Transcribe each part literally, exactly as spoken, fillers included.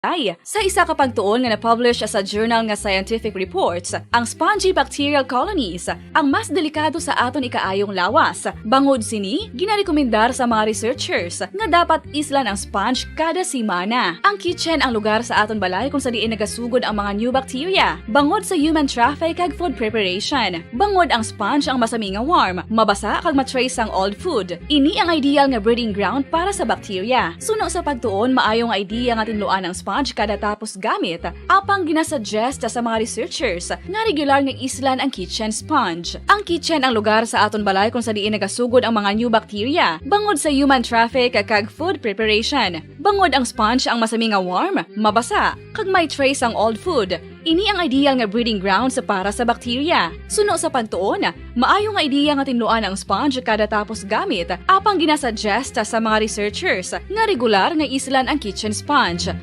Ay, sa isa ka pagtuon nga na-publish sa journal nga Scientific Reports, ang spongy bacterial colonies ang mas delikado sa aton ikaayong lawas. Bangod sini, ginarekomendar sa mga researchers nga dapat islan ang sponge kada semana. Ang kitchen ang lugar sa aton balay kung sa diin nagasugod ang mga new bacteria bangod sa human traffic kag food preparation. Bangod ang sponge ang masami nga warm, mabasa kag ma-trace ang old food. Ini ang ideal nga breeding ground para sa bacteria. Suno sa pagtuon, maayo nga idea nga tinluan ang sponge kada tapos gamit, apang ginasuggest sa mga researchers nga regular nga islan ang kitchen sponge. Ang kitchen ang lugar sa aton balay kung sa diin nagasugod ang mga new bacteria, bangod sa human traffic kag food preparation. Bangod ang sponge ang masami nga warm, mabasa, kag may trace ang old food, ini ang ideal nga breeding grounds para sa bacteria. Suno sa pagtuon, maayo nga idea nga tinluan ang sponge kada tapos gamit, apang ginasuggest sa mga researchers nga regular nga islan ang kitchen sponge.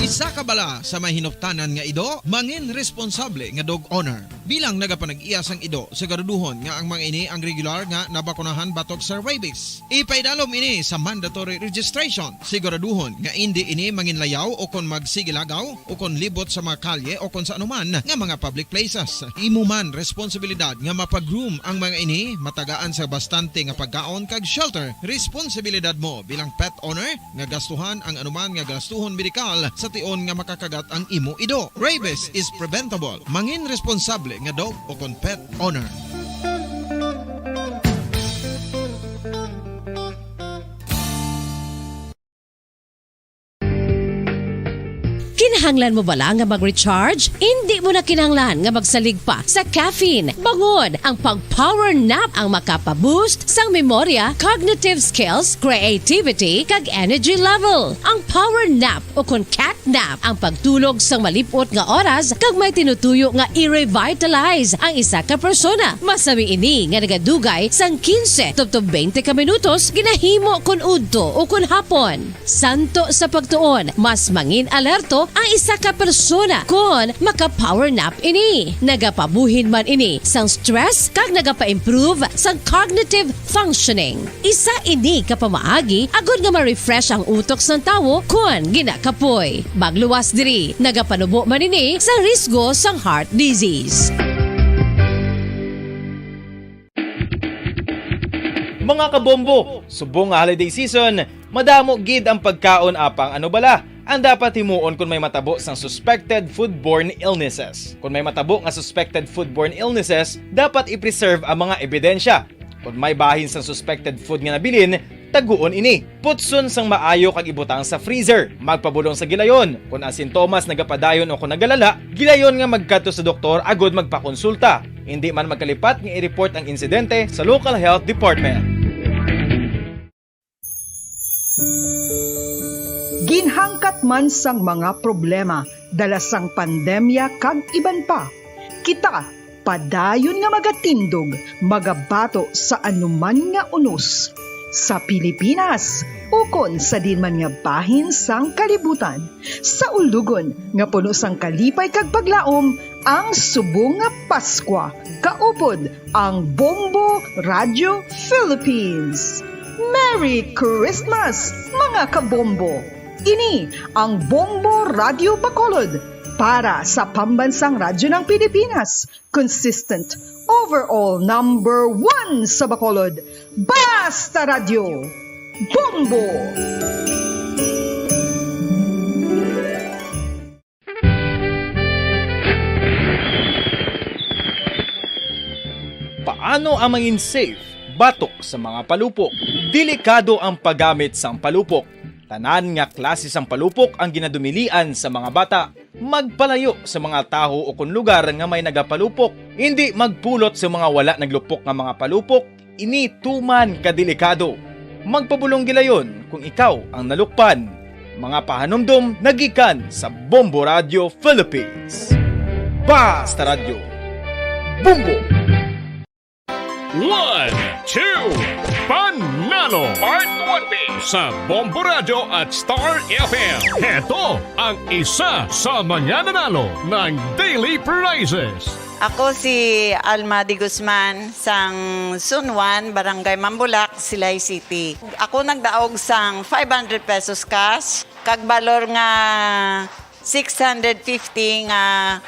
Isa ka bala sa may hinuptanan nga ido, mangin responsable nga dog owner. Bilang nagapanag-iya sang ido, siguraduhon nga ang mga ini ang regular nga nabakunahan batok sa rabies. Ipaidalom ini sa mandatory registration. Siguraduhon nga indi ini manginlayaw o kon magsigilagaw o kon libot sa mga kalye o kon sa anuman nga mga public places. Imo man responsibilidad nga mapa-groom ang mga ini, matagaan sa bastante nga pagkaon kag shelter. Responsibilidad mo bilang pet owner nga gastuhan ang anuman nga gastuhon medikal sa tion nga makakagat ang imo ido. Rabies is preventable. Mangin responsable nga dog o kon pet owner. Kinahanglan mo bala nga mag-recharge? Indi mo na kinahanglan nga magsalig pa sa caffeine. Bangod ang pag-power nap ang makapa-boost sang memorya, cognitive skills, creativity, kag energy level. Ang power nap o kon cat nap ang pagtulog sang malip-ot nga oras kag may tinutuyo nga i-revitalize ang isa ka persona. Masami ini nga nagadugay sang quince tubtob twenty ka minutos ginahimo kon udto o kon hapon. Santo sa pagtuon, mas mangin alerto ang isa ka persona kon maka-power nap ini. Nagapabuhin man ini sang stress kag nagapa-improve sang cognitive functioning. Isa ini ka pamaagi agud nga ma-refresh ang utok sang tawo kon ginakapoy. Magluwas diri, nagapanubo man ini sa risgo sang heart disease. Mga kabombo, subong nga holiday season, madamo gid ang pagkaon apang ano bala ang dapat himuon kon may matabo sang suspected foodborne illnesses. Kon may matabo nga suspected foodborne illnesses, dapat i-preserve ang mga ebidensya. Kon may bahin sang suspected food nga nabilin, taguon ini. Putson sang maayo kag ibutang sa freezer. Magpabulong sa gilayon. Kon ang sintomas nagapadayon o kon nagalala, gilayon nga magkadto sa doktor agud magpakonsulta. Indi man magkalipat nga i-report ang insidente sa local health department. Ginhangkat man sang mga problema dala sang pandemya kag iban pa, kita padayon nga magatindog, magabato sa anuman nga unos sa Pilipinas ukon sa diin man nga bahin sang kalibutan. Sa ulugon nga puno sang kalipay kag paglaom ang subong nga Paskwa, kaupod ang Bombo Radio Philippines. Merry Christmas, mga kabombo! Ini ang Bombo Radio Bacolod para sa Pambansang Radyo ng Pilipinas, consistent overall number one sa Bacolod. Basta Radyo, Bombo! Paano ang mangin safe batok sa mga palupok? Delikado ang paggamit sang palupok. Tanan nga klase sang palupok ang ginadumilian sa mga bata. Magpalayo sa mga tawo ukon lugar nga may nagapalupok. Indi magpulot sa mga wala naglupok nga mga palupok. Ini tuman ka delikado. Magpabulong gilayon kung ikaw ang nalukpan. Mga pahanumdom nagikan sa Bombo Radio Philippines. Basta Radyo, Bombo! One, two, Panalo! Part one B sa Bombo Radio at Star F M. Heto ang isa sa mga nanalo ng daily prizes. Ako si Alma de Guzman, sang Sunwan, Barangay Mambulak, Silay City. Ako nagdaog sang five hundred pesos cash, kag balor nga six hundred fifty nga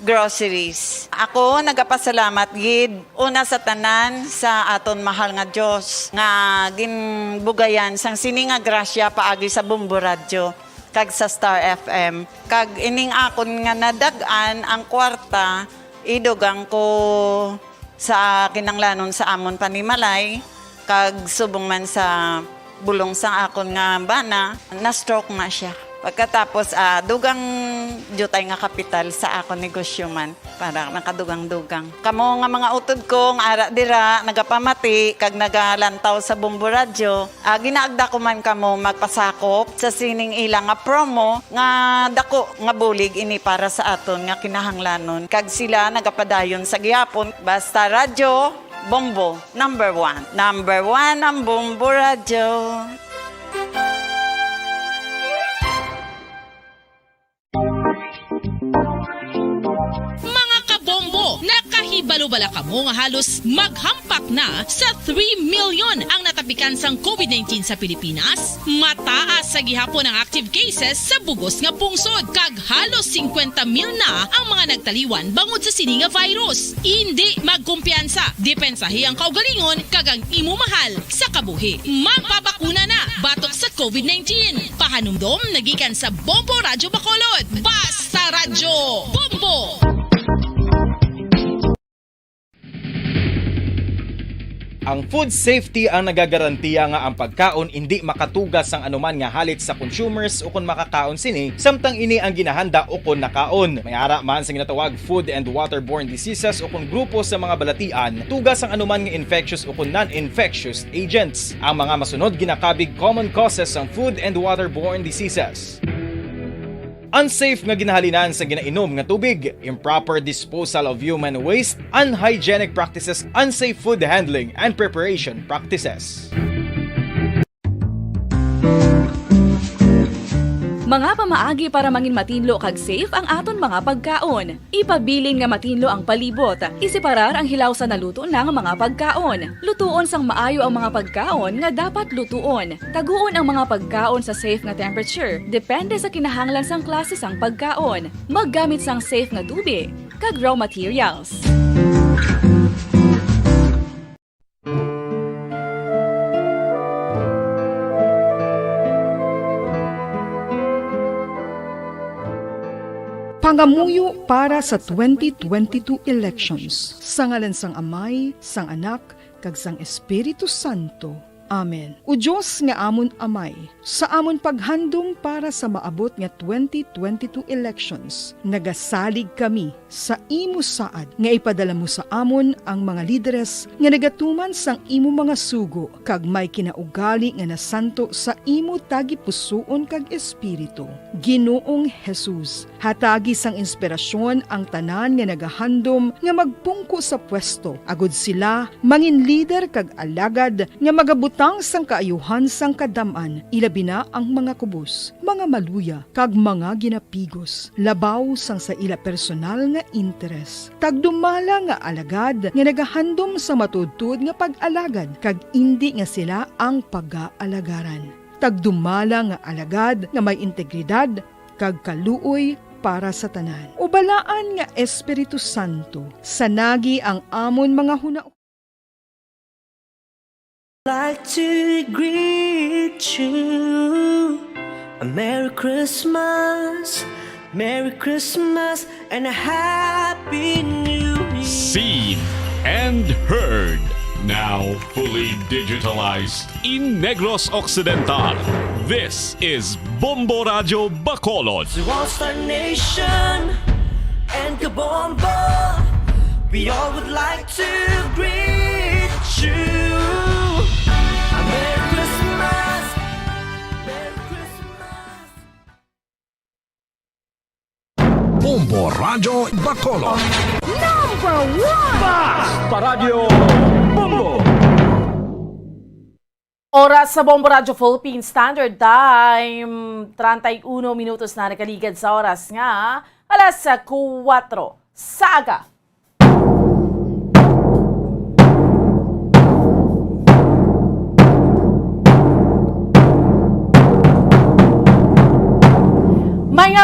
groceries. Ako nagapasalamat gid una sa tanan sa aton mahal nga Dios nga ginbugayan sang sini nga grasya paagi sa Bombo Radyo kag sa Star F M. Kag ining akon nga nadag-an ang kwarta, idugang ko sa kinanglanon sa amon panimalay, kag subong man sa bulong sang akon nga bana, na-stroke na siya. Pagkatapos, ah, dugang diutay nga kapital sa akon negosyo man, para nakadugang-dugang. Kamo nga mga utod ko nga ara dira, nagapamati kag nagalantaw sa Bombo Radyo, ah, ginaagda ko man kamo magpasakop sa sining ila nga promo nga dako nga bulig ini para sa aton nga kinahanglanon, kag sila nagapadayon sa gihapon. Basta Radyo Bombo, number one. Number one ang Bombo Radyo. Mga kabombo, nakahibalo bala kamo nga halos maghampak na sa three million ang natapikan sang covid nineteen sa Pilipinas? Mataas sa gihapon ang active cases sa bugos nga pungsod, kag halos singkwenta mil na ang mga nagtaliwan bangod sa sini nga virus. Indi magkumpiyansa, depensahi ang kaugalingon kag ang imo mahal sa kabuhi. Magpabakuna na batok sa covid nineteen. Pahanumdom na gikan sa Bombo Radyo Bacolod. Basta Radyo Bombo! Ang food safety ang nagagarantiya nga ang pagkaon indi makatuga sang anuman nga halit sa consumers ukon makakaon sini, samtang ini ang ginahanda ukon nakaon. May ara man sa ginatawag food and waterborne diseases ukon grupo sa mga balatian, tuga sang anuman nga infectious ukon non-infectious agents. Ang mga masunod ginakabig common causes sang food and waterborne diseases. Unsafe nga ginahalinan sa ginainom nga tubig, improper disposal of human waste, unhygienic practices, unsafe food handling and preparation practices. Mga pamaagi para mangin matinlo kag safe ang aton mga pagkaon. Ipabilin nga matinlo ang palibot. Iseparar ang hilaw sa naluto na nga mga pagkaon. Lutuon sang maayo ang mga pagkaon nga dapat lutuon. Taguon ang mga pagkaon sa safe nga temperature, depende sa kinahanglan sang klase sang pagkaon. Maggamit sang safe nga tubi kag raw materials. Pangamuyo para sa twenty twenty-two elections. Sa ngalan sang Amay, sang Anak, kag sang Espiritu Santo. Amen. O Dios nga amon Amay, sa amon paghandom para sa maabot nga twenty twenty-two elections, nagasalig kami sa imo saad nga ipadala mo sa amon ang mga lideres nga nagatuman sang imo mga sugo kag may kinaugali nga nasanto sa imo tagipusoon kag espiritu. Ginoong Jesus, hatagi sang inspirasyon ang tanan nga nagahandom nga magpungko sa pwesto, agod sila mangin lider kag alagad nga magabutang sang kaayuhan sang kadam-an, ilabi na ang mga kubos, mga maluya, kag mga ginapigos, labaw sang sa ila personal nga interes. Tagdumala nga alagad nga nagahandom sa matuodtuod nga pag-alagad, kag indi nga sila ang pagaalagaran. Tagdumala nga alagad nga may integridad kag kaluoy para sa tanan. O balaan nga Espiritu Santo, sanagi ang amon mga hunahunaw. Like to greet you a Merry Christmas, Merry Christmas, and a Happy New Year. Seen and heard, now fully digitalized in Negros Occidental. This is Bombo Radyo Bacolod. To all Star Nation and Kabombo, we all would like to greet you a Merry Christmas, Merry Christmas. Bombo Radyo Bacolod. Number one! Basta Radyo Bombo! Oras sa Bombo Radyo Philippine Standard Time, treinta y uno minutos na nakaligad sa oras nga alas kuwatro sa aga.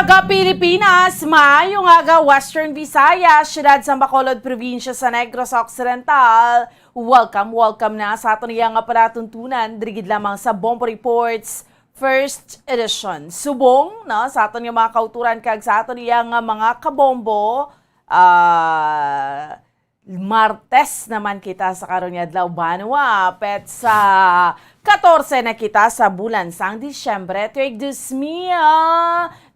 Ka Pilipinas, maayong aga, Western Visayas, siyudad sa Bacolod, probinsya sa Negros Occidental. Welcome, welcome na sa aton iya nga palatuntunan, diri gid lamang sa Bombo Reports, first edition. Subong, no, sa aton nga mga kauturan kag sa aton iya nga mga kabombo, ah, Martes naman kita sa karon nga adlaw, banwa, petsa katorse na kita sa bulan sang Disyembre, tuig dos mil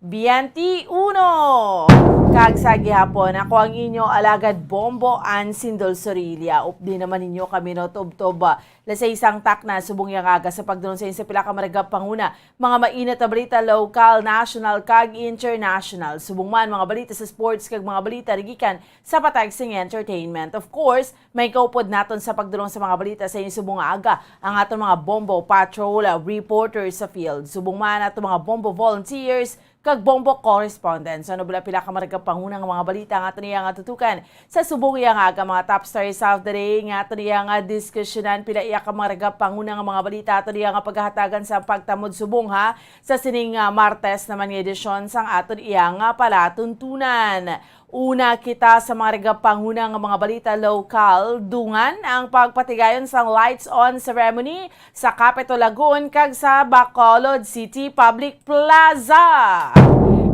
biyente uno. Kag sa gihapon, ako ang inyo alagad Bombo Ann Sindol Sorilla. Updi naman ninyo kami, no, tubtob, ah, alas sais sang takna subong yang aga sa pagdulong sa inyo sa pila ka maragap panguna, mga mainit na balita, lokal, national, kag international. Subong man, mga balita sa sports kag mga balita nagikan sa patag sing entertainment. Of course, may kaupod naton sa pagdulong sa mga balita sa inyo subong nga aga ang aton mga Bombo Patrol, uh, reporters sa field. Subong man aton mga Bombo volunteers kag Bombo correspondents. Ano bala pila ka maragap panguna nga mga balita nga aton iya nga tutukan sa subong iya nga aga, mga top stories of the day nga aton iya nga diskusyonan? Pila iya ka maragap panguna nga mga balita aton iya nga paghahatagan sa pagtamod subong, ha, sa sining, ah, Martes naman nga edisyon sang aton iya nga palatuntunan. Una kita sa mga nagapanguna nga mga balita lokal, dungan ang pagpatigayon sang lights on ceremony sa Capitol Lagoon kag sa Bacolod City Public Plaza.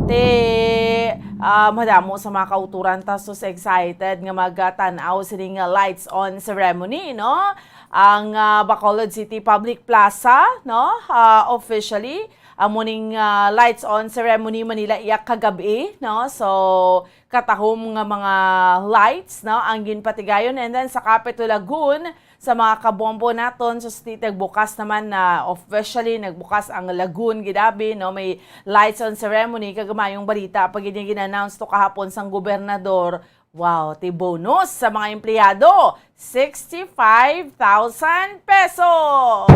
Ti, ah, madamo sa mga kauturan ta sus excited nga magatan-aw sining lights on ceremony, no? Ang, ah, Bacolod City Public Plaza, no? Ah, officially, amo ning, ah, lights on ceremony man nila iya kagab-i, no? So, katahom nga mga lights, no, ang ginpatigayon. And then sa Capitol Lagoon, sa mga kabombo naton, so, sa titag bukas naman na officially nagbukas ang Lagoon gid abi, no? May lights on ceremony, kag mayong balita pa gid nga gin-announce to kahapon sang gobernador. Wow, ti bonus sa mga empleyado, sixty-five thousand pesos.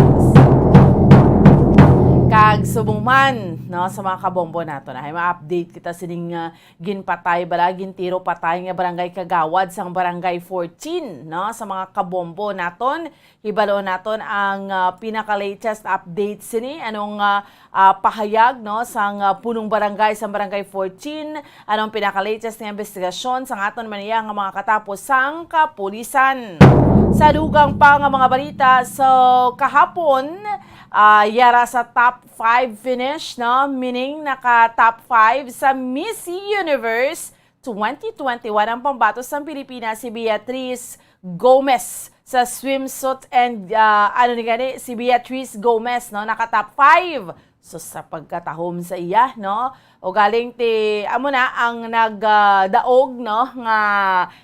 Kag subong man, no, sa mga kabombo naton, ay ma-update kita sining, ah, ginpatay bala, gintiro patay nga barangay kagawad sang Barangay fourteen, no, sa mga kabombo naton. Hibaloon naton ang, ah, pinaka-latest update sini. Anong, ah, ah, pahayag, no, sang, ah, punong barangay sang Barangay fourteen? Anong pinaka-latest nga investigasyon sang aton man iya nga mga katapos sang kapulisan? Sa dugang pa nga mga balita, so, kahapon, ah, yara sa top five finish, no? Meaning, naka top five sa Miss Universe twenty twenty-one ang pambato sang Pilipinas, si Beatrice Gomez sa swimsuit and, ah, ano ni gani, si Beatrice Gomez, no, naka top five. So, sa pagkatahom sa iya, no, o galing ti, amo na ang nagdaog, no, nga,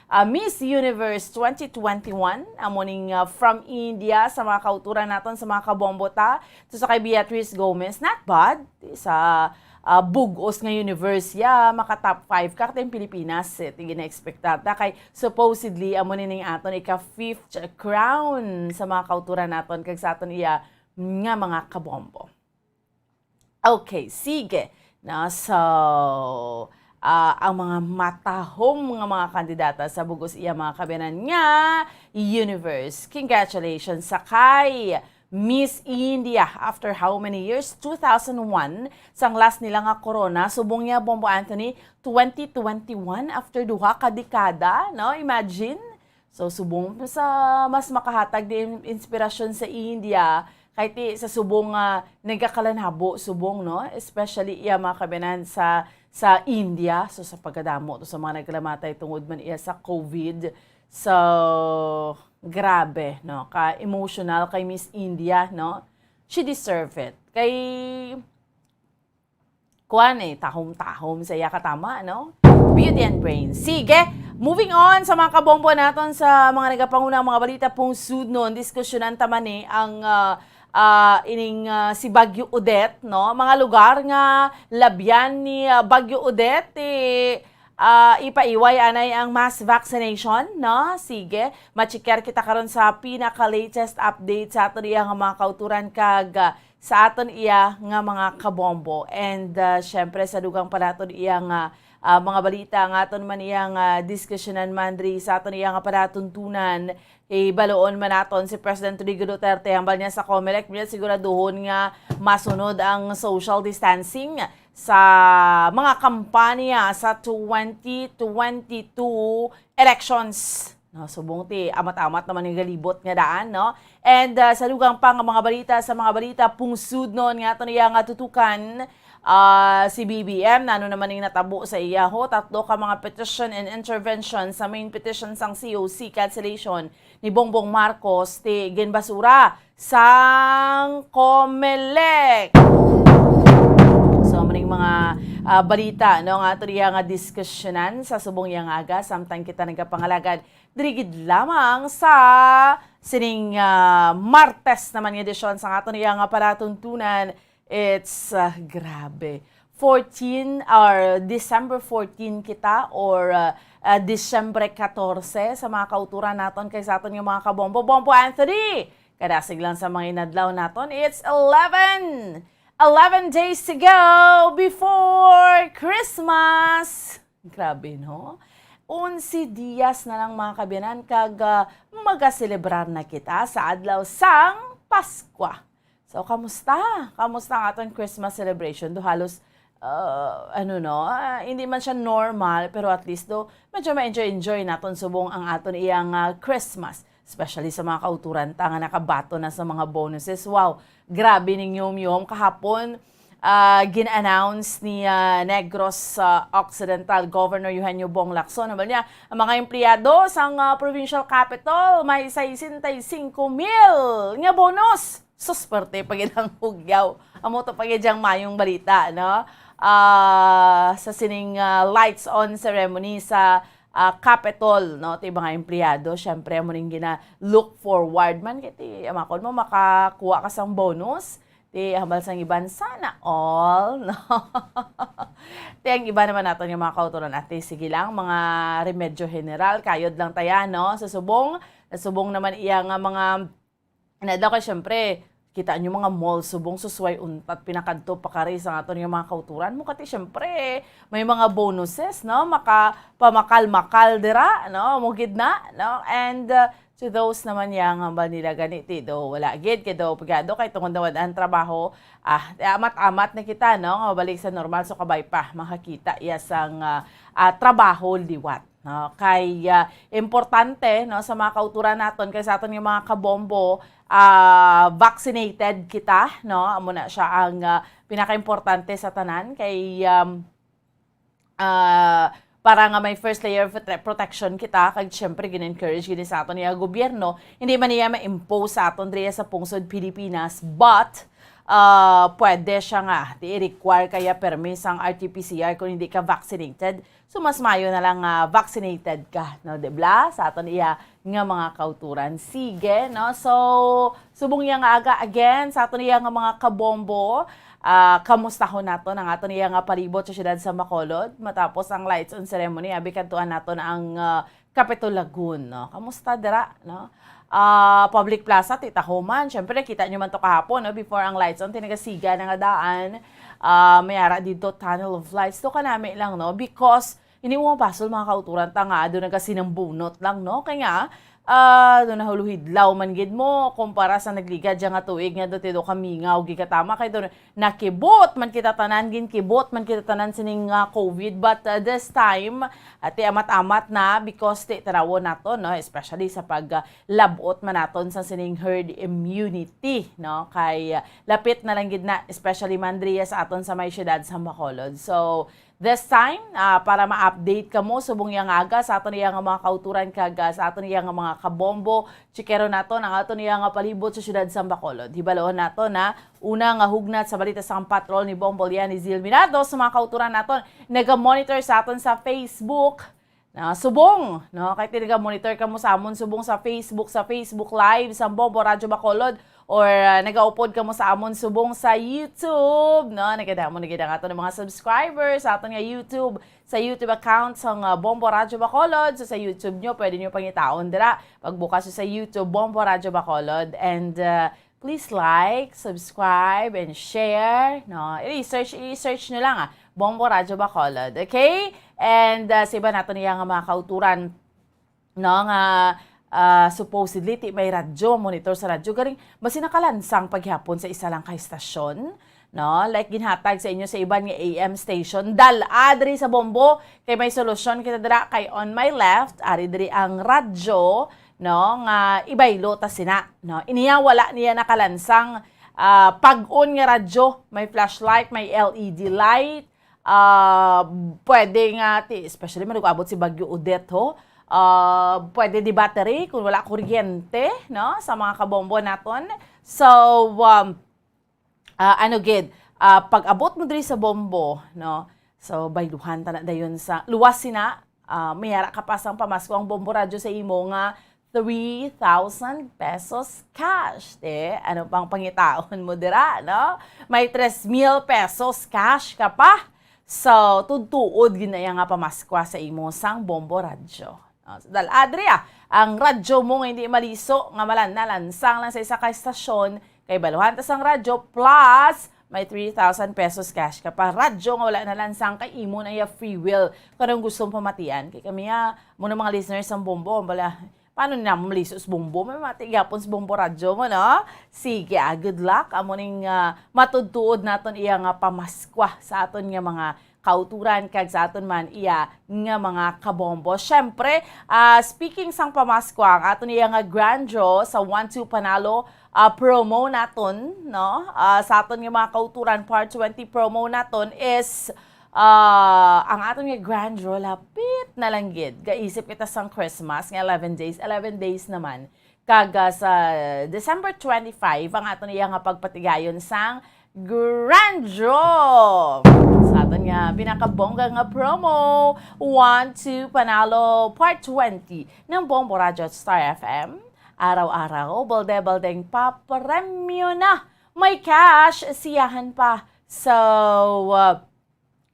ah, Miss Universe twenty twenty-one, amo ning, ah, from India, sa mga kauturan naton, sa mga kabombo ta. So, sa kay Beatrice Gomez, not bad. Sa, ah, bug-os nga universe, ya, maka top five ka, kay Pilipinas, eh, ti gina-expectar ta. Kay supposedly, amo ni ning aton ika-fifth crown sa mga kauturan naton, kag sa aton iya nga mga kabombo. Okay, sige. Na, so, ah, ang mga matahom nga mga kandidata sa bug-os iya mga kabiyanan nga universe. Congratulations sa kay Miss India after how many years? Two thousand one, sang last nila nga corona. Subong niya, Bombo Anthony, twenty twenty-one, after duha ka dekada, no? Imagine. So, subong sa mas makahatag di inspirasyon sa India, kay ti sa subong nga nagakalanabo, subong, no? Especially iya mga kabiyanan sa, sa India. So, sa pagkadamo to sa mga nagkalamatay tungod man iya sa covid. So, grabe, no? Ka-emotional kay Miss India, no? She deserve it. Kay, kuwan eh, tahom-tahom sa iya katama, no? Beauty and Brains. Sige, moving on sa mga kabombo naton sa mga nagapangunang mga balita pong sudnon, diskusyonan ta man eh ang, ah, ah, ining, ah, si Bagyo Odette, no? Mga lugar nga labyan ni, ah, Bagyo Odette, eh, ah, ipaiway anay ang mass vaccination, no? Sige, ma-checker kita karon sa pinaka-latest update sa aton iya nga mga kauturan kag, ah, sa aton iya nga mga kabombo. And, ah, syempre, sa dugang pa naton iya nga, Ah, mga balita nga aton man iyang, ah, diskusyonan man diri sa aton iyang palatuntunan. Ibaloon man naton si President Rodrigo Duterte, hambal niya sa Comelec, niya siguraduhon nga masunod ang social distancing sa mga kampanya sa twenty twenty-two elections. No, subong ti amat-amat naman yung galibot nga daan, no? And, ah, sa dugang pa nga mga balita, sa mga balita, pungsod non nga aton iya nga tutukan, ah, si B B M, nano naman ning natabo sa iya ho, tatlo ka mga petition and intervention sa main petition sang C O C cancellation ni Bongbong Marcos ti ginbasura sang Comelec. So, amo ning mga, ah, balita, no, nga aton iya nga diskusyonan sa subong iya nga aga, samtang kita nagapangalagad diri gid lamang sa sining, ah, Martes naman nga edisyon sang aton iya nga palatuntunan. It's, ah, grabe. Fourteen or December fourteen kita or, ah, ah, Disyembre katorse sa mga kauturan naton kay sa aton nga mga kabombo. Bombo Anthony! Kadasig lang sa mga inadlaw naton, it's eleven! Eleven days to go before Christmas! Grabe, no? Onse dias na lang, mga kaabyanan, kag, ah, magaselebrar na kita sa adlaw sang Paskwa. So, kamusta? Kamusta ang aton Christmas celebration? Do halos, ah, ano, no? Ah, hindi man siya normal, pero at least do, medyo ma-enjoy-enjoy naton subong ang aton iyang, ah, Christmas. Especially sa mga kauturan ta nga nakabaton na sa mga bonuses. Wow, grabe ning yum-yum. Kahapon, ah, gin-announce ni, ah, Negros, ah, Occidental Governor Eugenio Bong Lacson, hambal niya, ang mga empleyado sang, ah, provincial capital may sesenta y cinco mil nga bonus. Sus, perte pa gid ang hugyaw. Amo to pa gid ang mayong balita, no? Ah, sa sining, ah, lights on ceremony sa, ah, Capitol, no? Ti mga empleyado, syempre, amo ning gina-look forward man kay ti, amakon mo, makakuha ka sang bonus. Ti hambal sang iban, sana all, no? Ti ang iba naman naton nga mga kauturan, ate, sige lang, mga remedyo general, kayod lang taya, no? Sa subong, sa subong naman iya nga mga, ano daw kay, syempre, kita nyo mga mall subong, susway untat pinakadto pa kari sa aton nga mga kauturan mo, kati syempre, may mga bonuses, no? Maka, pamakal-makal dira, no? Mo gid na, no? And, uh, to those naman yang hambal nila gani, ti do, wala gid, kay do, pagado kay tungod na wala ang trabaho, ah, amat-amat na kita, no? Nga mabalik sa normal, so kabay pa, makakita iya sang, ah, ah, trabaho liwat, no? Kay, ah, importante, no, sa mga kauturan naton, kay sa aton nga mga kabombo, ah, vaccinated kita, no? Amo na siya ang, ah, pinakaimportante sa tanan, kay, um, ah, para nga may first layer of prote-, protection kita, kag syempre gin-encourage gini sa aton nga gobyerno, hindi man niya ma-impose sa aton diri sa pungsod Pilipinas, but, ah, pwede siya nga, ti i-require kaya permi sang R T P C R kung hindi ka vaccinated. So, mas mayo na lang nga vaccinated ka, no, di ba? Sa aton iya nga mga kauturan. Sige, no? So, subong iya nga aga, again, sa aton iya nga mga kabombo, ah, kamustahon naton ang aton iya nga palibot sa siyudad sa Bacolod. Matapos ang lights on ceremony, abi kadtuan naton ang, ah, Capitol Lagoon, no? Kamusta dira, no? Ah, public plaza, ti tahuman. Syempre, nakita nyo man to kahapon, no? Before ang lights on, ti nagasiga na nga daan. Ah, may ara dito, tunnel of lights. To kanami lang, no? Because hindi mo mapasol, mga kauturan, ta nga ado nagasinambunot lang, no? Kay nga, ah, do nahuluhidlaw man gid mo kumpara sa nagligad siya nga tuig nga do ti do kamingaw gid katama kay do nakibot man kita tanan, ginkibot man kita tanan sining nga COVID. But, ah, this time, ah, ti amat-amat na because ti tanawon naton, no? Especially sa pag, ah, labot man naton sa sining herd immunity, no? Kay, ah, lapit na lang gid na, especially man diri sa aton sa may siyudad sa Bacolod. So, this time, ah, para ma-update kamo subong iya nga aga sa aton iya nga mga kauturan kag, ah, sa aton iya nga mga kabombo, chikero naton ang aton iya nga palibot sa siyudad sa Bacolod. Hibaloon naton na una nga hugnat sa balita sang patrol ni Bombo Lian ni Zil Minado sa mga kauturan naton naga-monitor sa aton sa Facebook. Na subong, no? Kay ti naga-monitor kamo sa amon subong sa Facebook, sa Facebook Live sa Bombo Radyo Bacolod, or, ah, nagaupod kamo sa amon subong sa YouTube, no? Nagadamo na gid ang aton mga subscribers sa aton nga YouTube, sa YouTube account sang, ah, Bombo Radyo Bacolod. So, sa YouTube nyo, pwede nyo pangitaon dira. Pagbukas nyo sa YouTube, Bombo Radyo Bacolod. And, ah, please like, subscribe, and share, no? I-research, i-search nyo lang, ah, Bombo Radyo Bacolod, okay? And, ah, sa iba nato niya nga mga kauturan, no, nga, ah, supposedly ti may radyo, monitor sa radyo, garing basi nakalansang paghapon sa isa lang ka estasyon, no? Like ginhatag sa inyo sa iban nga A M station, dal-a diri sa Bombo, kay may solusyon kita dira, kay on my left, ari diri ang radyo, no, nga ibaylo ta sina, no? Iniya wala niya nakalansang, ah, pag-on nga radyo, may flashlight, may L E D light, ah, pwede nga, ti-, especially man nag-abot si Bagyo Odette, ho, ah, pwede di battery kung wala kuryente, no, sa mga kabombo naton. So, um, ah, ano gid, ah, pag-abot mo diri sa Bombo, no? So, bayluhan ta na dayon sa luwas sina, ah, may ara ka pa sang pamasko ang Bombo Radyo sa imo nga three thousand pesos cash. Eh, ano pang pangitaon mo dira, no? May tres mil pesos cash ka pa. So, tudtuod gid na iya nga pamaskwa sa imo sang Bombo Radyo. Ah, so, dal-a diri, ah, ang radyo mo nga hindi maliso, nga malan-, nalansang lang sa isa ka estasyon, kay baluhan ta sang radyo, plus may three thousand pesos cash ka pa. Radyo nga wala nalansang, kay imo na iya free will. Kanang gusto mong pamatian, kay kami, ah, mo na mga listeners sang Bombo, bala, paano na mo maliso sa Bombo? May mati gyapon sa Bombo radyo mo, no? Sige, ah, good luck. Amo ning, ah, matudtuod naton iya nga pamaskwa sa aton nga mga kauturan kag sa aton man iya nga mga kabombo. Syempre, ah, speaking sang pamaskwa, ang aton iya nga grand draw sa One Two Panalo, ah, promo naton, no? Ah, sa aton nga mga kauturan, part twenty promo naton is, ah, ang aton nga grand draw, lapit na lang gid. Gaisip kita sang Christmas nga eleven days, eleven days naman. Kag, ah, sa December twenty-five, ang aton iya nga pagpatigayon sang Grand Draw! Sa aton nga pinakabongga nga promo, One Two Panalo Part twenty ng Bombo Radyo at Star F M. Araw-araw, balde-baldeng papremyo na. May cash, siyahan pa. So, uh,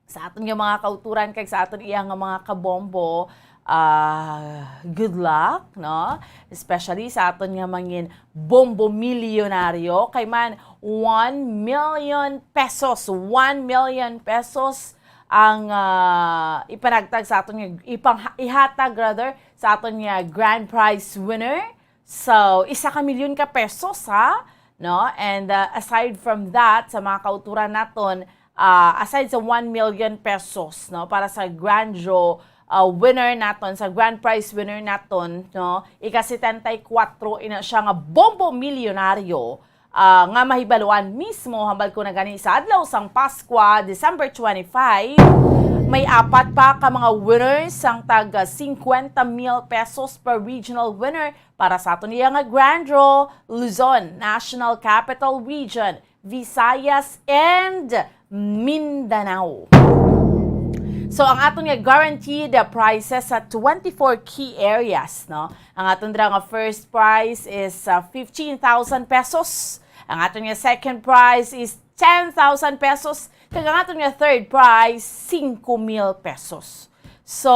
sa aton nga mga kauturan kag sa aton iya nga mga kabombo, ah, good luck, no? Especially sa aton nga mangin bombo milyonaryo, kay man one million pesos, one million pesos ang, ah, ipanagtag sa aton nga, ipang-, ihatag rather sa aton nga grand prize winner. So, isa ka milyon ka pesos, ha? No? And, uh, aside from that, sa mga kauturan naton, uh, aside sa one million pesos, no, para sa grand draw, uh, winner naton, sa grand prize winner naton, no, ika setenta y cuatro ina siya nga bombo milyonaryo, uh, nga mahibaluan mismo hambal ko na gani sa adlaw sang Paskwa, December twenty-five, may apat pa ka mga winners sang tag cincuenta mil pesos per regional winner para sa aton iya nga Grand Draw, Luzon, National Capital Region, Visayas, and Mindanao. So, ang aton nga guaranteed, uh, prizes sa twenty-four key areas, no? Ang aton dira nga first prize is, uh, fifteen thousand pesos. Ang aton nga second prize is ten thousand pesos. Kag ang aton nga third prize, cinco mil pesos. So,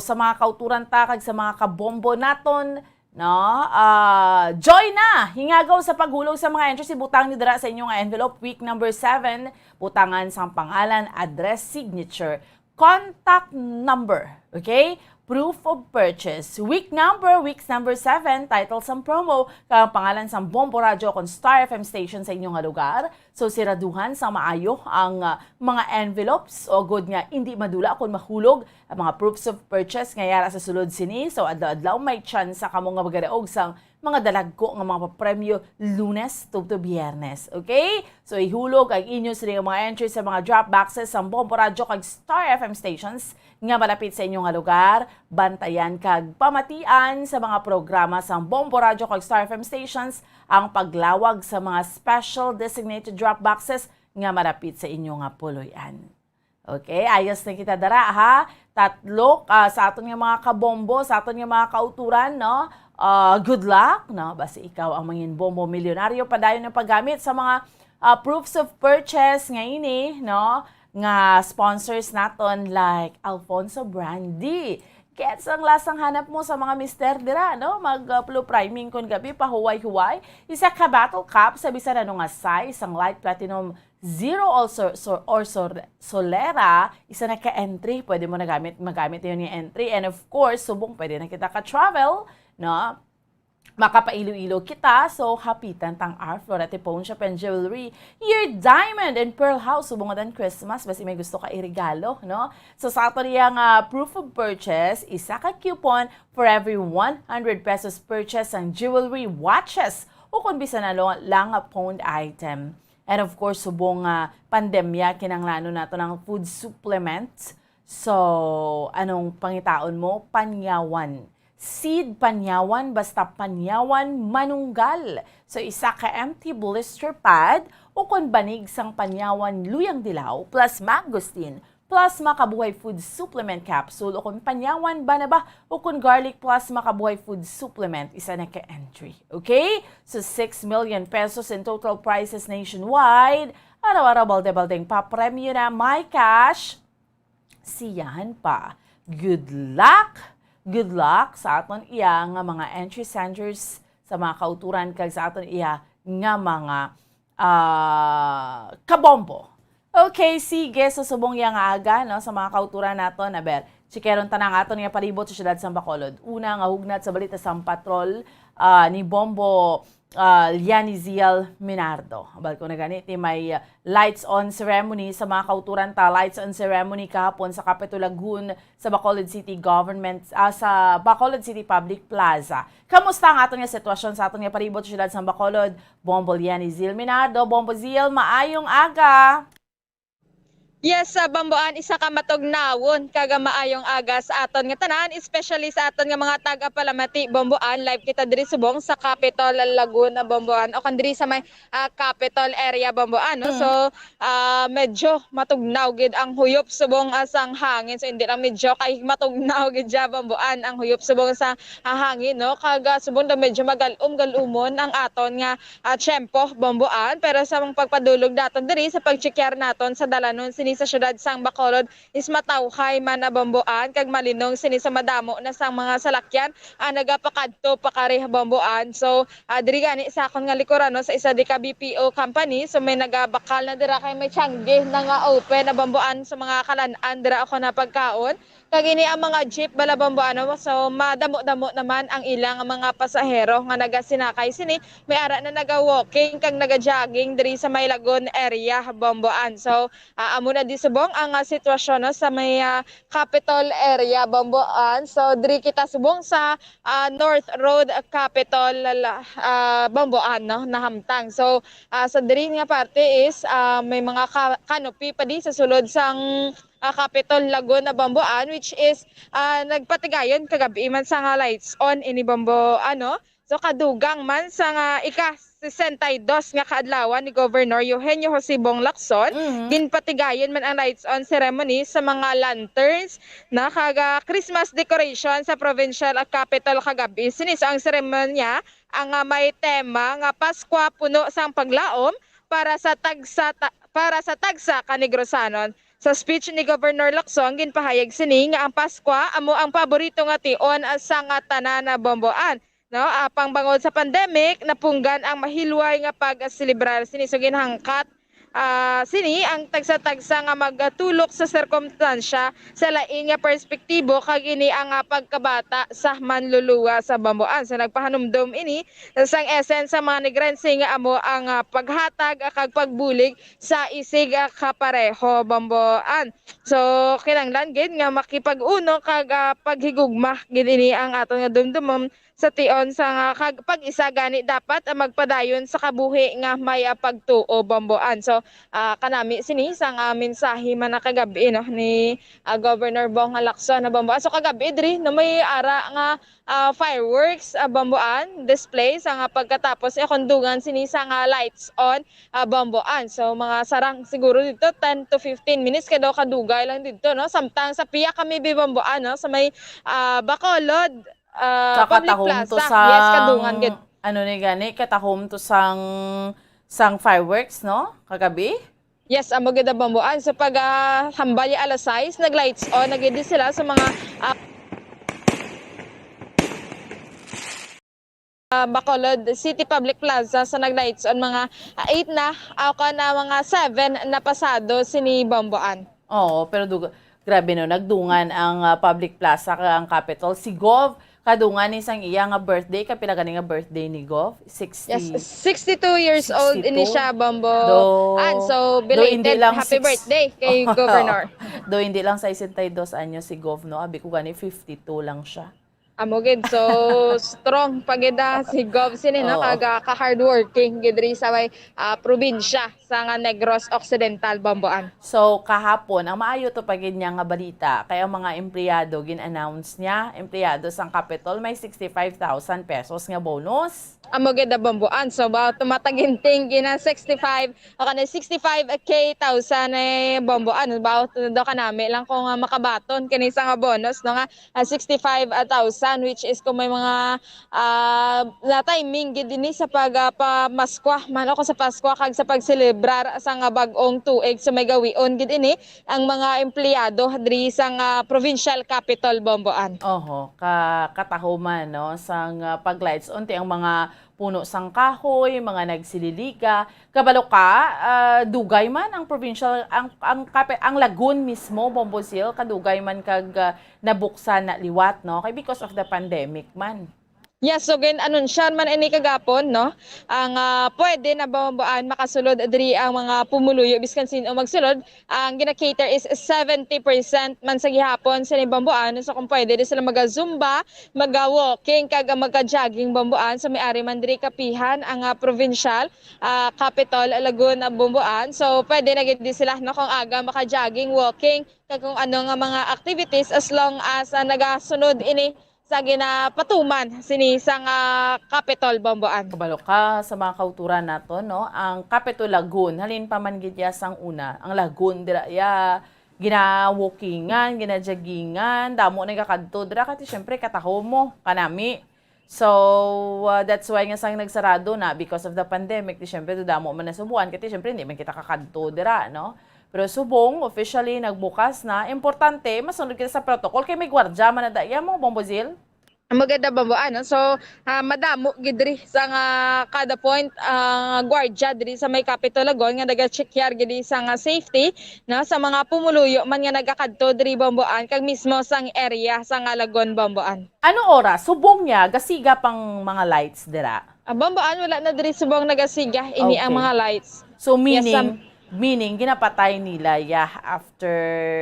sa mga kauturan ta kag sa mga kabombo naton, no? Ah, joy na! Hingagaw sa paghulog sa mga entries, ibutang ni dira sa inyo nga envelope, week number seven, butangan sang pangalan, address, signature, contact number, okay? Proof of purchase. Week number, weeks number seven, title sang promo, kag ang pangalan sang Bombo Radyo kon Star F M station sa inyo nga lugar. So, siraduhan sa maayo ang, ah, mga envelopes, o gud nga indi madula kon mahulog ang mga proofs of purchase nga yara sa sulod sini. So, adlaw-adlaw may tsansa kamo nga magadaog sang mga dalagko nga mga papremyo Lunes tubtob Biyernes. Okay? So, ihulog ang inyo sini nga mga entry sa mga drop boxes sang Bombo Radyo kag Star F M stations nga malapit sa inyo nga lugar. Bantayan kag pamatian sa mga programa sang Bombo Radyo kag Star F M stations ang paglawag sa mga special designated drop boxes nga malapit sa inyo nga puloy-an. Okay, ayos na kita dara, ha? Tatlo, ah, sa aton nga mga kabombo, sa aton nga mga kauturan, no? Ah, good luck, no? Basi ikaw ang mangin bombo milyonaryo, padayon ang paggamit sa mga, ah, proofs of purchase nga ini, no? Nga sponsors naton like Alfonso Brandy, Kets ang lasang hanap mo sa mga mister dira, no? Mag, uh, blue priming kon gabi, pahuway-huway. Isa ka bottle cap sa bisan ano nga size, sang light platinum zero or, so, so, or so, solera, isa na ka entry. Pwede mo na gamit, magamit yun yung entry. And of course, subong pwede na kita ka-travel, no? Makapailoilo kita, so hapitan tang our Florete Pawn Shop and Jewelry, your diamond and pearl house, subong nga dan Christmas, basi may gusto ka iregalo, no? So sa aton iya nga proof of purchase, isa ka coupon for every one hundred pesos purchase sang jewelry, watches, o kung bisan ano lang nga pawned item. And of course, subong nga pandemya, kinahanglanon nato ng food supplements. So, anong pangitaon mo? Panyawan. Seed panyawan, basta panyawan, manunggal. So, isa ka empty blister pad, o kon banig sang panyawan luyang dilaw, plus mangosteen, plus makabuhay food supplement capsule, o kon panyawan banaba, o kon garlic plus makabuhay food supplement, isa na ka entry. Okay? So, six million pesos in total prizes nationwide. Araw-araw, balde-baldeng papremyo na may cash. Siyahan pa. Good luck! Good luck sa aton iya nga mga entry senders, sa mga kauturan, kag sa aton iya nga mga, ah, kabombo. Okay, sige, so subong iya nga aga, no, sa mga kauturan naton, aber, chikeron ta na ang aton nga palibot sa siyudad sang Bacolod. Una nga hugnat sa balita sang patrol, ah, ni Bombo, ah, Lianiziel Minardo. Abal ko na gani, ti may, ah, lights on ceremony sa mga kauturan ta. Lights on ceremony kahapon sa Capitol Lagoon sa Bacolod City Government, ah, sa Bacolod City Public Plaza. Kamusta ang aton nga sitwasyon sa aton nga palibot sa siyudad sang Bacolod? Bombo Lianiziel Minardo, Bombo Zil, maayong aga! Yes, sa Bamboan, isa ka matugnawon kag maayong aga sa aton nga tanan, especially sa aton nga mga taga-Palamati, Bamboan. Live kita diri subong sa Capitol Laguna, Bamboan, o kon diri sa may, ah, Capitol area, Bamboan, no? Mm. So, ah, medyo matugnaw gid ang huyop subong, ah, sang hangin. So, hindi lang medyo, kay matugnaw gid siya, Bamboan, ang huyop subong sa, ah, hangin, no? Kag, ah, subong daw medyo magal-om-gal-umon ang aton nga ah, tiyempo, Bamboan, pero sa mga pagpadulog naton diri sa pagtsikiyar naton sa dalanon sini sa siyudad sang Bacolod is matawhay man, ah, Bamboan, kag malinong sini sa madamo na sang mga salakyan ang nagapakadto pakari, Bamboan. So, ah, diri gani sa akon nga likuran, no, sa isa di ka B P O company, so may nagabakal na dira kay may tiyanggi na nga open, ah, Bamboan, sa mga kalan-an dira ako na pagkaon. Kag ini ang mga jeep bala, Bamboan, no? So, madamo-damo naman ang ilang mga pasahero nga nagasinakay sini. May ara na naga-walking kag naga-jogging diri sa may Lagun area, Bamboan. So, ah, amo na di subong ang, ah, sitwasyon, no, sa may, ah, Capitol area, Bamboan. So, diri kita subong sa, ah, North Road, Capitol, ah, Bamboan, no, nahamtang. So, ah, sa diri nga parte is, ah, may mga ka-, canopy pa di sa sulod sang ah, Capitol Laguna, Bamboan, which is, ah, nagpatigayon kagabi man sa nga lights on ini, Bamboan, no? So, kadugang man sa nga ika-sesenta y dos nga kaadlawan ni Governor Eugenio Jose Bong Lacson, Mhm. ginpatigayon man ang lights on ceremony sa mga lanterns na kag, ah, Christmas decoration sa provincial, ah, capital kagabi. Sini sa ang seremonya ang, ah, may tema nga Paskwa Puno sang Paglaom para sa tagsa ta-, para sa tagsa ka Negrosanon. Sa speech ni Governor Lacson, ginpahayag sini nga ang Paskwa amo ang paborito nga tion sang tanan, Bamboan, no? Apang bangod sa pandemic, napunggan ang mahilway nga pagselebrar sini. So, ginhangkat, ah, sini ang tagsa-tagsa nga magtulok sa sirkumstansya sa lain nga perspektibo, kag ini ang, ah, pagkabata sa manluluwas, Bamboan. So, nagpahanumdom ini sang essence sa mga Negrense nga amo ang, ah, paghatag, ah, kag pagbulig sa isig, ah, kapareho, Bamboan. So, kinahanglan gid nga makipag-uno kag, ah, paghigugma gid ini ang aton nga dumdumon sa tion sa nga kag pag-isa gani dapat, ah, magpadayon sa kabuhi nga may, ah, pagtuo, Bamboan. So, ah, kanami sini sa nga mensahe man na kagabi, no, ni, ah, Governor Bong Lacson na, Bamboan. So, kagabi diri na may ara nga ah, fireworks, ah, Bamboan display sa nga pagkatapos, eh, kung dungan sini sa nga lights on, ah, Bamboan. So, mga sarang siguro dito, ten to fifteen minutes, kay daw kadugay lang dito, no? Samtang sa piya kami bi Bamboan, no? Sa may, ah, Bacolod, ah, Sa Public katahom to Plaza. Sa Yes, kadungan gid. Ano ni gani? Katahom to sang, sang fireworks, no? Kagabi? Yes, amo gid ang Bamboan. Sa pag, ah, hambal ya alas sais, nag-lights on na gid sila sa mga, ah, ah, Bacolod City Public Plaza sa naglaitson mga, ah, eight na, ako na mga seven na pasado sini Bomboan. Oo, pero dug-, grabe no, nagdungan ang, ah, public plaza kag ang Capitol. Si Gov, kadungan ni sang iya nga birthday, kapila gani nga birthday ni Gov? Sixty. Yes, sixty-two years old ini siya, Bombo. Do, And so, do hindi belated lang happy six birthday kay Governor. Do hindi lang sesenta y dos anyos si Gov, no? Abi ko gani fifty-two lang siya. Amo gid, so strong pa gid, ah, si Gov sini, no? Oo. Kag, ah, ka-hardworking gid diri sa may, ah, probinsya sa nga Negros Occidental, Bomboan. So, kahapon, ang maayo to pa gid niya nga balita, kay ang mga empleyado, gin-announce niya, empleyado sang Capitol, may sixty-five thousand pesos nga bonus. Amo gid, ah, Bomboan. So, about mataginting gina sixty-five, o kanang sixty-five K thousand, eh, Bomboan. About daw kanami lang kung, ah, makabaton kini sa nga bonus, no, nga, ah, sixty-five thousand, which is kung may mga, ah, na timing gid ini sa pag, ah, pamaskwa, man o kung sa Paskwa kag sa pagselebrar sa nga bag-ong tuig. So, may gawion gid ini ang mga empleyado diri sa nga provincial capital, Bomboan. Oho, ka-, katahuman, no, sang, ah, pag-lights. Unti ang mga puno sang kahoy, mga nagsililiga. Kabalo ka, ah, dugay man ang provincial, ang, ang kape-, ang Lagun mismo, Bombo Zil, kadugay man kag, ah, nabuksan na liwat, no? Kay because of the pandemic man. Yes, so gin-anunsyan man ini kagapon, no? Ang, ah, pwede na Bomboan makasulod diri ang mga pumuluyo, biskan sin-o magsulod. Ang gina-cater is seventy percent man sa gihapon sini Bomboan. So kung pwede, di sila maga-zumba, maga-walking, kag maga-jogging Bomboan. So may ari man diri kapihan ang, ah, provincial, ah, capital, Lagun, ah, Bomboan. So pwede na gid sila, no, kung aga maka-jogging, walking, kag kung ano nga mga activities, as long as, ah, nagasunod ini sa ginapatuman sini sang, ah, Capitol, Bomboan. Kabalo ka sa mga kauturan naton, no? Ang Capitol Lagun, halin pa man gid ya sang una. Ang Lagun, dira ya gina-walkingan, gina-joggingan, damo nagakadto dira, kay syempre, kataho mo, kanami. So, ah, that's why nga sang nagsarado na because of the pandemic, di syempre, damo man nasubuan, kay syempre, hindi man kita kakadto dira, no? Pero subong, officially, nagbukas na. Importante, masunod kita sa protocol. Kay may gwardya man na daya mo, Bombo Zil? Maganda, Bombo, ano? So, ah, madamo gid diri sa nga kada point, ah, gwardya diri sa may Capitol Lagun nga naga-check yar gid sa nga safety, no? Sa mga pumuluyo man nga nagakadto diri, Bomboan, kag mismo sang area sa nga Lagun, Bomboan. Ano oras? Subong niya, gasiga pang mga lights dira? Ah, Bomboan, wala na diri subong nagasiga ini ang Okay. mga lights. So, Yes, meaning, sam- meaning, ginapatay nila, yeah, after,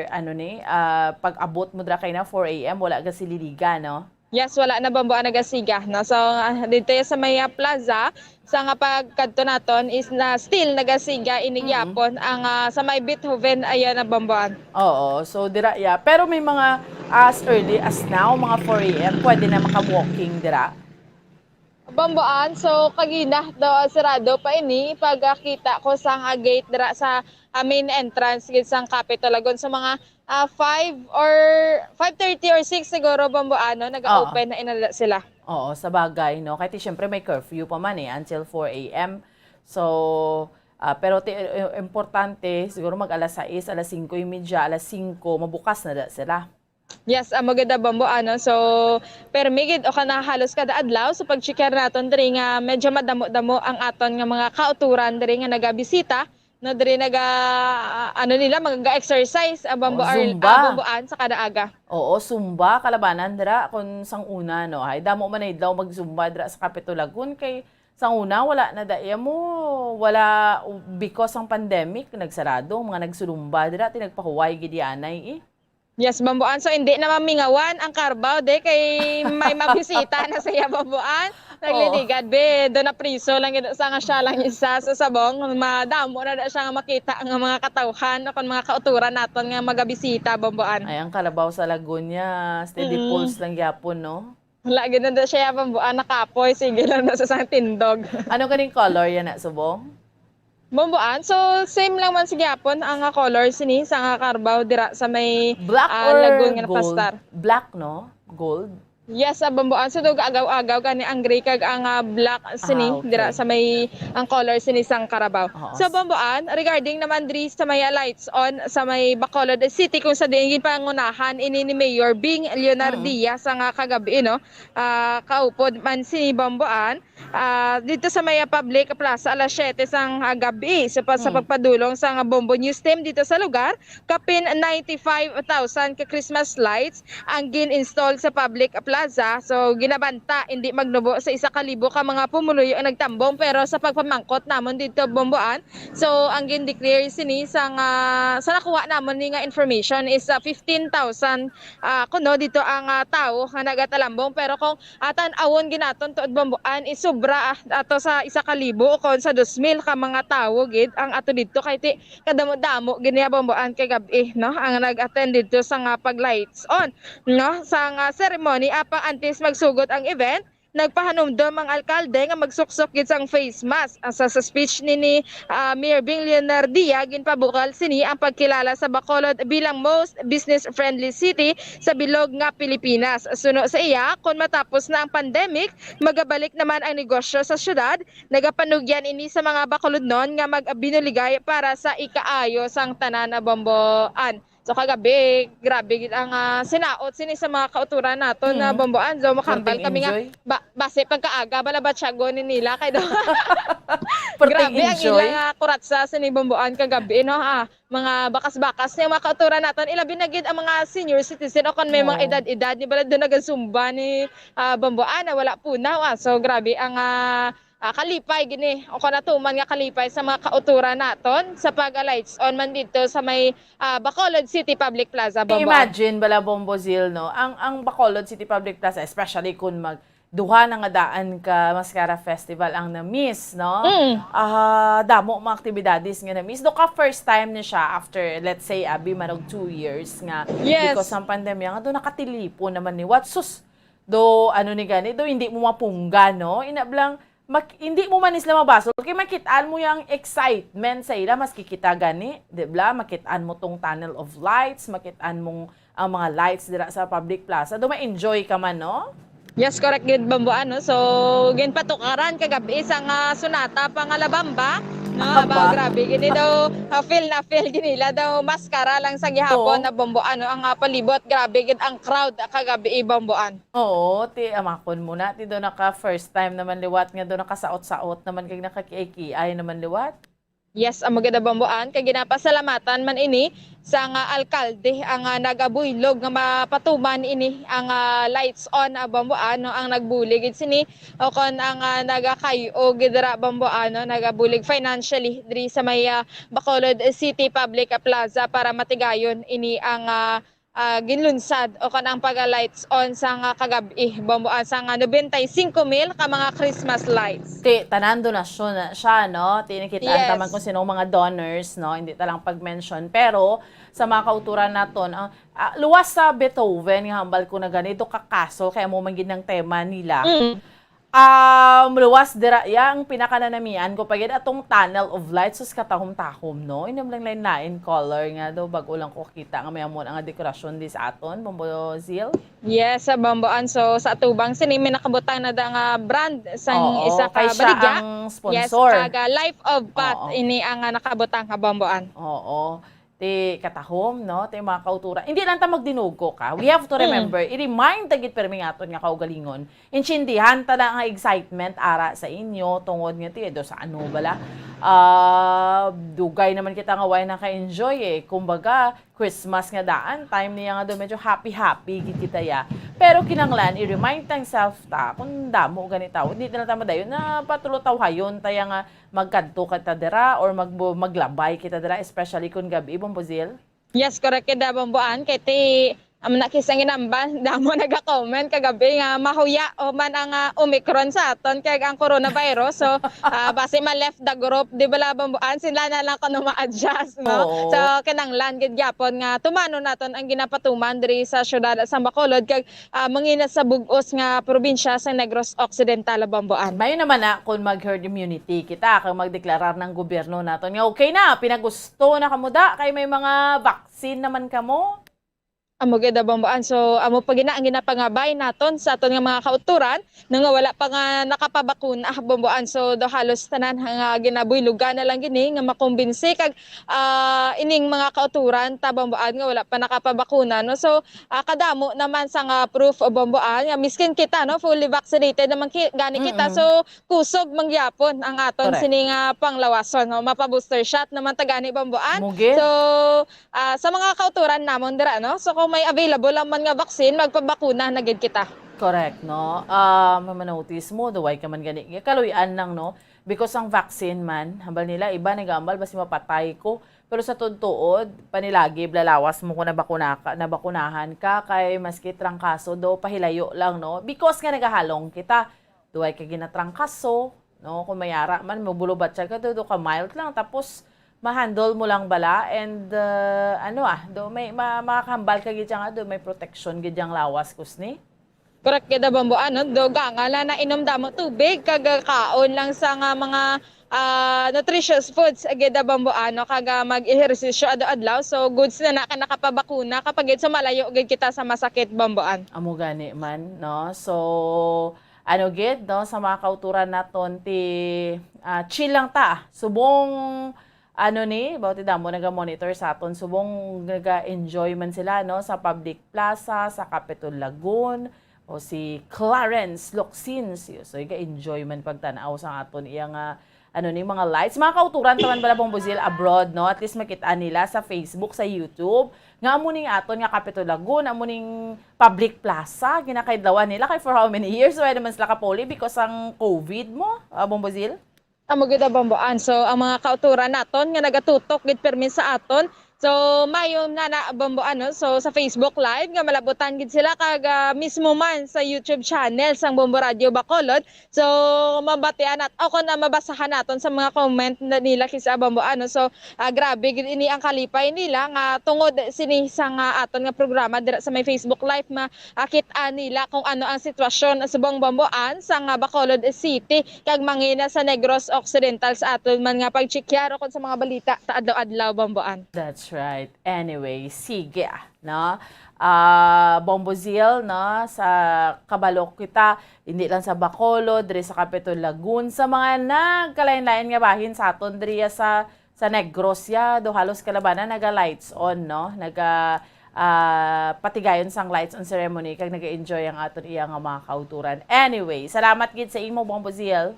ano ni, ah, pag-abot mo dira kay na four A M, wala gasililiga, no? Yes, wala na Bomboan nagasiga, no? So, ah, dito sa may, ah, plaza, sa nga pagkadto naton is na still nagasiga ini Mm. gyapon ang, ah, sa may Beethoven, ayan na Bomboan. Oo, so dira, yeah. Pero may mga as early as now, mga four A M, pwede na maka-walking dira? Bomboan, so kagina daw, ah, sarado pa ini pagkakita ko sa nga gate dira sa, ah, main entrance gid sang Capitol Lagun. So mga, ah, five or five thirty or six siguro, Bomboan, no? Naga-open Oo. na inala sila. Oo, sa bagay, no? Kay ti, syempre, may curfew pa man eh, until four A M. So, ah, pero ti, eh, importante, siguro mag alas sais, alas singko y media, alas singko, mabukas na da sila. Yes, amo gid, Bombo, ano. So, permi gid o kana halos kada adlaw sa pag-check naton diri nga medyo madamo-damo ang aton nga mga kauturan diri nga nagabisita, no, diri naga, ano nila, mag-exercise, ah, Bombo Oh, Arl-, Zumba. ah, Bomboan sa kada aga. Oo, Zumba, kalabanan dira kun sang una, no. Ay, damo man na idlaw mag-Zumba dira sa Capitol Lagun kay sang una wala na daya mo, wala, because ang pandemic, nagsarado, mga nagsulumba dira, ti nagpahuway gid anay, eh. Yes, Bomboan. So, hindi na mamingawan ang Carabao, de, kay may mabisita na siya, Bomboan. Nagliligad, be. Doon na priso lang gid sa nga siya lang isa sa sabong. Madamo na na siya nga makita ang mga katawhan o kung mga kauturan naton nga magabisita, Bomboan. Ay, ang Carabao sa Lagunya, steady Mm. pulse lang gyapon, no? Wala gid na siya, Bomboan, nakapoy. Sige lang na sa sang tindog. Ano ganing color yan na, subong? Bomboan. So, same lang man sa gyapon ang, ah, color sini sa nga Carabao dira sa may, Black ah, or Lagun nga gold? napastar. Black, no? Gold? Yes, sa Bamboan, so, do agaw-agaw gani ang gray kag ang, ah, black sini, Ah, dira okay. sa may, ang color sini sang Carabao. Oo. So, Bamboan, regarding naman diri sa may, ah, lights on sa may Bacolod City, kung sa diin ginpangunahan ini ni Mayor Bing Leonardia Mm. sa nga kagabi, no? Ah, kaupod man sini, Bamboan. Ah, dito sa may, ah, public plaza, alas siyete sang, ah, gabi. So, pa, sa Mm. pagpadulong sa nga Bombo News Team dito sa lugar, kapin ninety-five thousand ka Christmas lights ang gin-install sa public plaza. So, ginabanta, hindi magnubo sa isa ka libo ka mga pumuluyo ang nagtambong. Pero sa pagpamangkot namon dito, Bomboan, so, ang gin-declare sini sa nga, sa nakuha namon ni nga information is, ah, fifteen thousand, ah, kuno dito ang, ah, tawo nga nagatalambong. Pero kung, ah, tan-awon ginaton tuod, Bomboan, is sobra, ah, ato sa isa ka libo o kon sa dos mil ka mga tawo gid ang ato dito. Kay ti, kadamo-damo gid niya, Bomboan, kagabi, no, ang nag-attend dito sa nga pag-lights on, no, sa nga ceremony. Apang antes magsugot ang event, nagpahanumdom ang alkalde nga magsuksok gid sang face mask. Ang sa, sa speech ni, ni, ah, Mayor Bing Leonardia, ginpabukal sini ang pagkilala sa Bacolod bilang most business-friendly city sa bilog nga Pilipinas. Suno sa iya, kon matapos na ang pandemic, magabalik naman ang negosyo sa syudad. Nagapanugyan ini sa mga Bacolodnon nga magbinuligay para sa ikaayo sang tanan, Bomboan. So, kagabi, grabe gid ang, ah, sinaot sini sa mga kauturan naton na Mm. Bomboan. So, makambal Perting kami nga enjoy. ba-, basi pagkaaga, bala batyagon ni nila kay daw. Perting Grabe ang enjoy. ilang, ah, kuratsa sini, Bomboan, kagabi, no? Ah, mga bakas-bakas ni mga kauturan naton. Ilabi na gid ang mga senior citizen o kon may mga Oo. edad-edad ni bala doon nagasumba ni, ah, Bomboan na wala punaw, ah. So, grabe ang, ah, ah, kalipay gini o kon natuman nga kalipay sa mga kauturan naton sa pag-lights on man dito sa may, ah, Bacolod City Public Plaza, Bomboan. Imagine bala, Bombo Zil, no? Ang, ang Bacolod City Public Plaza, especially kung mag duha na nga daan ka Mascara Festival ang na-miss, no? Mm. Ah, damo mga aktibidades nga na-miss. Do ka first time ni siya after, let's say, abi, marag two years nga Yes. because ang pandemya nga do nakatilipon naman ni what? Sus, do, ano ni gani, do hindi mo mapungga, no? Ina blang, mak-, hindi mo man sila mabasol kay makit-an mo yung excitement sa ila, maski kita gani, di ba? Makit-an mo tong tunnel of lights, makit-an mong ang mga lights dira sa public plaza. Do ma-enjoy ka man, no? Yes, correct gid, Bomboan, no? So, ginpatukaran kagabi sa nga Sonata Pangalabamba, no? Aba. Aba, grabe gini daw, ah, feel na feel ginila daw maskara lang sa gihapon Oo. na, Bomboan, no? Ang, ah, palibot, grabe gid ang crowd kagabi, Bomboan. Oo, ti amakon mo na, ti do naka first time naman liwat nga do nakasaot-saot naman kag nakakiay-kiay naman liwat. Yes, amo gid, Bomboan, kay ginapasalamatan man ini sa nga alkalde ang, ah, nagabuylog nga mapatuman ini ang, ah, lights on, ah, Bomboan, no, ang nagbulig gid sini o kon ang, ah, nagakayo gid dira, Bomboan, no, nagabulig financially diri sa may, ah, Bacolod City Public Plaza para matigayon ini ang, ah, ah, ginlunsad o kanang pag-lights on sa nga kagab-i, Bomboan, sa nga nobenta y cinco mil ka mga Christmas lights. Ti, tanan donasyon na siya, no? Ti, nakita Yes. ta man kung sino ang mga donors, no? Hindi ta lang pag-mention. Pero sa mga kauturan naton, ang, ah, luwas sa Beethoven, nga hambal ko na ganito, kakaso, kaya mo man gid ng tema nila. Mm. Um, luwas dira, ya, ang pinakananamian ko pa gid atong tunnel of light, sus, katahom-tahom, no? Inom lang lain-lain color nga do, bago lang ko kita nga may amo nga dekorasyon di sa aton, Bombo Zil. Yes, sa Bomboan. So, sa atubang sini, may nakabutang na da nga brand sang Oo, isa ka kay siya baligya. ang Yes, sponsor. Kag Life of Pat, Oo. ini ang, ah, nakabutang ka, Bomboan. Oo. Ti katahom, no? Ti mga kautura. Hindi lang ta magdinugo ka. We have to Mm. remember, i-remind ta gid permi nga aton nga kaugalingon. Intindihan ta na nga excitement ara sa inyo tungod nga ti do sa ano bala. Ah, dugay naman kita nga way naka-enjoy eh. Kumbaga, Christmas nga daan, time niya nga do medyo happy-happy gid kita ya. Pero kinahanglan i-remind tang self ta kung damo gani tawo. Hindi na ta madayon na patulotawhayon ta ya nga magkadto kita dira or mag-, maglabay kita dira, especially kung gabi, Bombozil. Yes, correct gid, Bomboan. Kay ti, amo na kisang ginamban, damo naga-comment kagabi nga mahuya o man ang, ah, Omicron sa aton kay ang coronavirus. So, ah, basi ma-left the group, di bala, Bomboan? Sila na lang kuno ma-adjust, no? Oo. So, kinahanglan gid gyapon nga tumanon naton ang ginapatuman diri sa siyudad sa Bacolod kag, ah, mangina sa bug-os nga probinsya sa Negros Occidental, Bomboan. May naman na kung mag-herd immunity kita, kag magdeklarar ng gobyerno naton nga okay na, pinagusto na kamo da, kay may mga vaccine naman kamo. Amo gid, ah, Bomboan. So, amo pa gina ang ginapangabay naton sa aton nga mga kautoran, no, nga wala pa nga nakapabakuna, ah, Bomboan. So, do halos tanan nga ginabuylogan na lang gini nga makumbinsi kag, ah, ining mga kautoran ta, Bomboan, nga wala pa nakapabakuna, no. So, ah, kadamo naman sa nga proof, ah, Bomboan, nga miskin kita, no, fully vaccinated naman ki-, gani kita. Mm-mm. So, kusog mangyapon ang aton Correct. sini nga panglawason, no. Mapa-booster shot naman ta gani, Bomboan. Amo gid. So, ah, sa mga kautoran namon dira, no? So, kung may available lang man nga vaccine, magpabakuna na gid kita. Correct, no? Ah, mamanotis mo, do way ka man gani. Kaluy-an lang, no? Because ang vaccine man, hambal nila, iba nagahambal, basi mapatay ko. Pero sa tuod-tuod, panilagib, lalawas mo kung nabakuna ka, nabakunahan ka, kay maski trangkaso, do pahilayo lang, no? Because nga nagahalong kita, do way ka ginatrangkaso, no? Kung may ara man, mabulubat siya ka, do, do ka mild lang. Tapos, ma-handle mo lang bala. And, uh, ano ah, do, may, ma-, makakahambal ka gid siya nga, do, may protection gid yang lawas, kusni. Correct gid, Bomboan, no? Do, ganga lang na inom damo tubig, kag, uh, kaon lang sa nga mga, ah, nutritious foods, gid, Bomboan, no? Kag, uh, mag-ehersisyo adlaw-adlaw. So, goods na na ka nakapabakuna kapag gid sa malayo gid kita sa masakit, Bomboan. Amo gani man, no? So, ano gid, no, sa mga kautoran naton, ti, ah, chill lang ta. Subong, ano ni, bawti damo naga-monitor sa aton. Subong naga-enjoy man sila, no, sa public plaza, sa Capitol Lagoon, o si Clarence Locsin, si, so, ga-enjoy man pagtan-aw sa aton iya nga, ano ni, mga lights. Mga kautoran taman bala, Bombo Zil, abroad, no? At least makita nila sa Facebook, sa YouTube, nga amo ning aton nga Capitol Lagoon, amo ning public plaza, ginakaidlawan nila kay for how many years, wala naman sila kapuli because ang COVID mo, ah, Bombo Zil? Amo gid, Bomboan. So, ang mga kautoran naton nga nagatutok gid pirmi sa aton. So, mayo na na, Bomboan, no? So, sa Facebook Live nga malabutan gid sila kag, ah, mismo man sa YouTube channel sang Bombo Radio Bacolod. So, mabatian nat-, o kon, ah, mabasahan naton sa mga comment na nila kisa, Bomboan, no? So, ah, grabe gid ini ang kalipay nila nga tungod sini sa nga aton nga programa dira sa may Facebook Live, ma-, ah, kit-an nila kung ano ang sitwasyon subong, Bomboan, sa nga Bacolod City kag mangina sa Negros Occidental sa aton man nga pagtsikya kon sa mga balita ta adlaw-adlaw, Bomboan. That's right. Anyway, sige, ah, no? Ah, Bombo Zil, no? Sa kabalo kita, hindi lang sa Bacolod, diri sa Capitol Lagoon, sa mga nagkalain-lain nga bahin sa aton diri sa, sa Negros, ya, do halos kalabanan naga lights on, no? Naga, ah, patigayon sang lights on ceremony kag naga-enjoy ang aton iya nga mga kautoran. Anyway, salamat gid sa imo, Bombo Zil.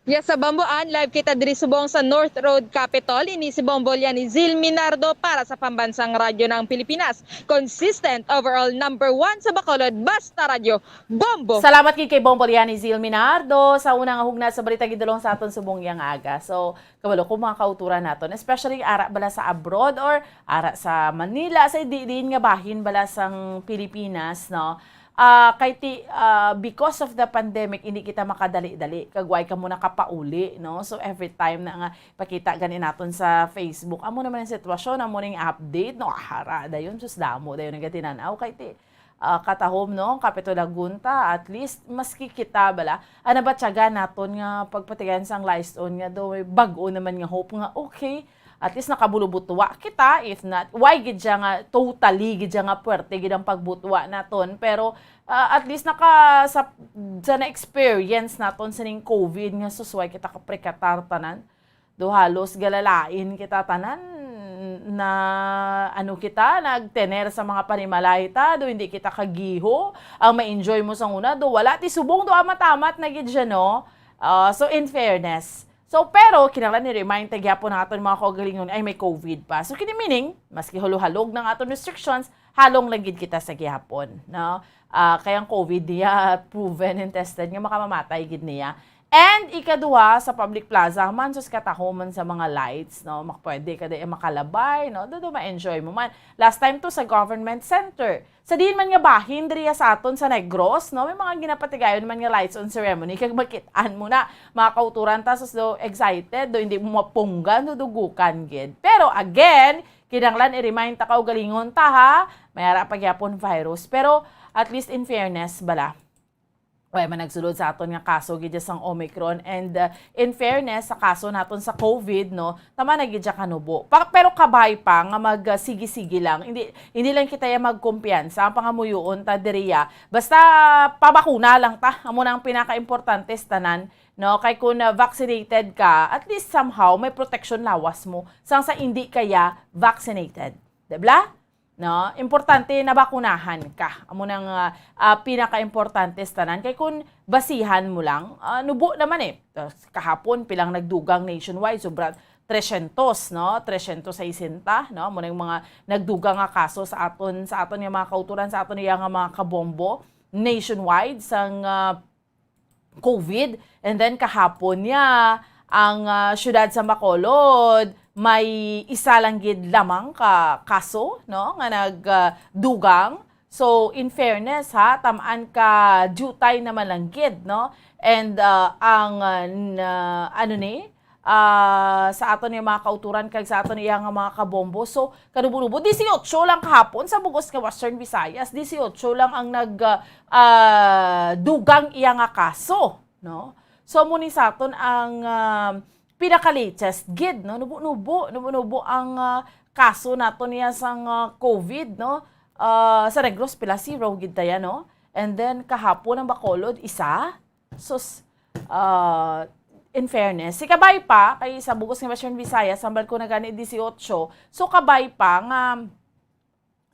Yes, sa Bomboan, live kita diri subong sa North Road Capitol. Ini si Bombo Liani Zil Minardo para sa Pambansang Radyo ng Pilipinas. Consistent, overall number one sa Bacolod, basta radyo, Bombo! Salamat gid kay Bombo Liani Zil Minardo sa unang hugna sa balita gidulong sa aton subong yang aga. So, kabalo ko mga kauturan naton, especially ara bala sa abroad or ara sa Manila, sa diin nga bahin bala sang Pilipinas, no? Ah, kay ti-, ah, because of the pandemic, hindi kita makadali-dali. Kag way kamo nakapauli, no? So, every time na nga pakita gani naton sa Facebook, amo naman ang sitwasyon, amo ning update, no? Hara dayon, sus, damo dayon nagatinan-aw. Kay ti-, ah, katahom, no? Kapitulagon ta, at least, maski kita, bala, ang nabatyagan naton nga pagpatigayon sang lights on nga do, may bag-o naman nga hope nga, okay, at least nakabulubutwa kita, if not, way gid siya nga totally gid siya nga puwerte gid ang pagbutwa naton, pero, ah, at least naka-, sa, sa na-experience naton sining COVID nga sus, way kita kaprekatar tanan. Do halos galalain kita tanan na, ano, kita nagtener sa mga panimalay ta, do hindi kita kagiho. Ang ma-enjoy mo sang una, do wala ti subong, do amat-amat na gid siya, no? Ah, so, in fairness, So, pero kinahanglan i-remind ta gyapon ang aton mga kaugalingon ay may COVID pa. So, kini meaning, maski halo-halog ng aton restrictions, halong lang gid kita sa gihapon, no? Ah, kay ang COVID niya proven and tested nga makamamatay gid niya. And ikaduha, sa public plaza man, sus, katahom man sa mga lights, no? Mak-, pwede ka di makalabay, no? Doon ma-enjoy mo man. Last time to sa government center. Sa diin man nga bahin diriya sa aton sa Negros, no, may mga ginapatigayon man nga lights on ceremony, kag makit-an mo na, mga kauturan ta, sus, do excited, do hindi mo mapunggan, do dugukan gid. Pero again, kinahanglan i-remind ta, kaugalingon ta, ha, may ara pa gyapon virus. Pero at least in fairness bala, Way man nagsulod sa aton nga kaso gid sang Omicron, and, uh, in fairness sa kaso naton sa COVID, no, tama na gid siya kanubo. Pa-, pero kabay pa nga mag, uh, sige-sige lang. Hindi, hindi lang kita ya magkumpiyansa. Ang pangamuyoon ta diriya, basta pabakuna lang ta. Amo na ang pinakaimportante sa tanan, no? Kay kung, uh, vaccinated ka, at least somehow may protection lawas mo sang sa hindi kaya vaccinated. Di ba? No? Importante na bakunahan ka. Amo nang, ah, ah, pinakaimportante sa tanan. Kay kung basihan mo lang, ah, nubo naman eh. Tas kahapon, pilang nagdugang nationwide, sobra tresyentos, no? Tresyentos sesenta, no? Amo nang mga nagdugang nga kaso sa aton, sa aton nga mga kauturan, sa aton iya nga mga kabombo nationwide sang, ah, COVID. And then kahapon niya, ang, ah, siyudad sa Bacolod, may isa lang gid lamang ka kaso, no, nga nag, ah, dugang. So, in fairness, ha, tamaan ka diutay naman lang gid, no? And, ah, ang, ah, na, ano ni, ah, sa aton nga mga kauturan kag sa aton iya nga mga kabombo. So, kanubo-nubo, disiotso lang kahapon sa bugos nga Western Visayas, disiotso lang ang nag, ah, ah, dugang iya nga kaso, no? So, amo ni sa aton ang, ah, pinaka-latest gid, no? Nubo-nubo, nubo-nubo ang, ah, kaso naton niya sang, ah, COVID, no? Ah, sa Negros, pila, zero gid ta ya, no? And then, kahapon ang Bacolod, isa. Sus, ah, in fairness, si kabay pa, kay sa bugos nga Western Visayas, hambal ko na gani disiotso, so kabay pa nga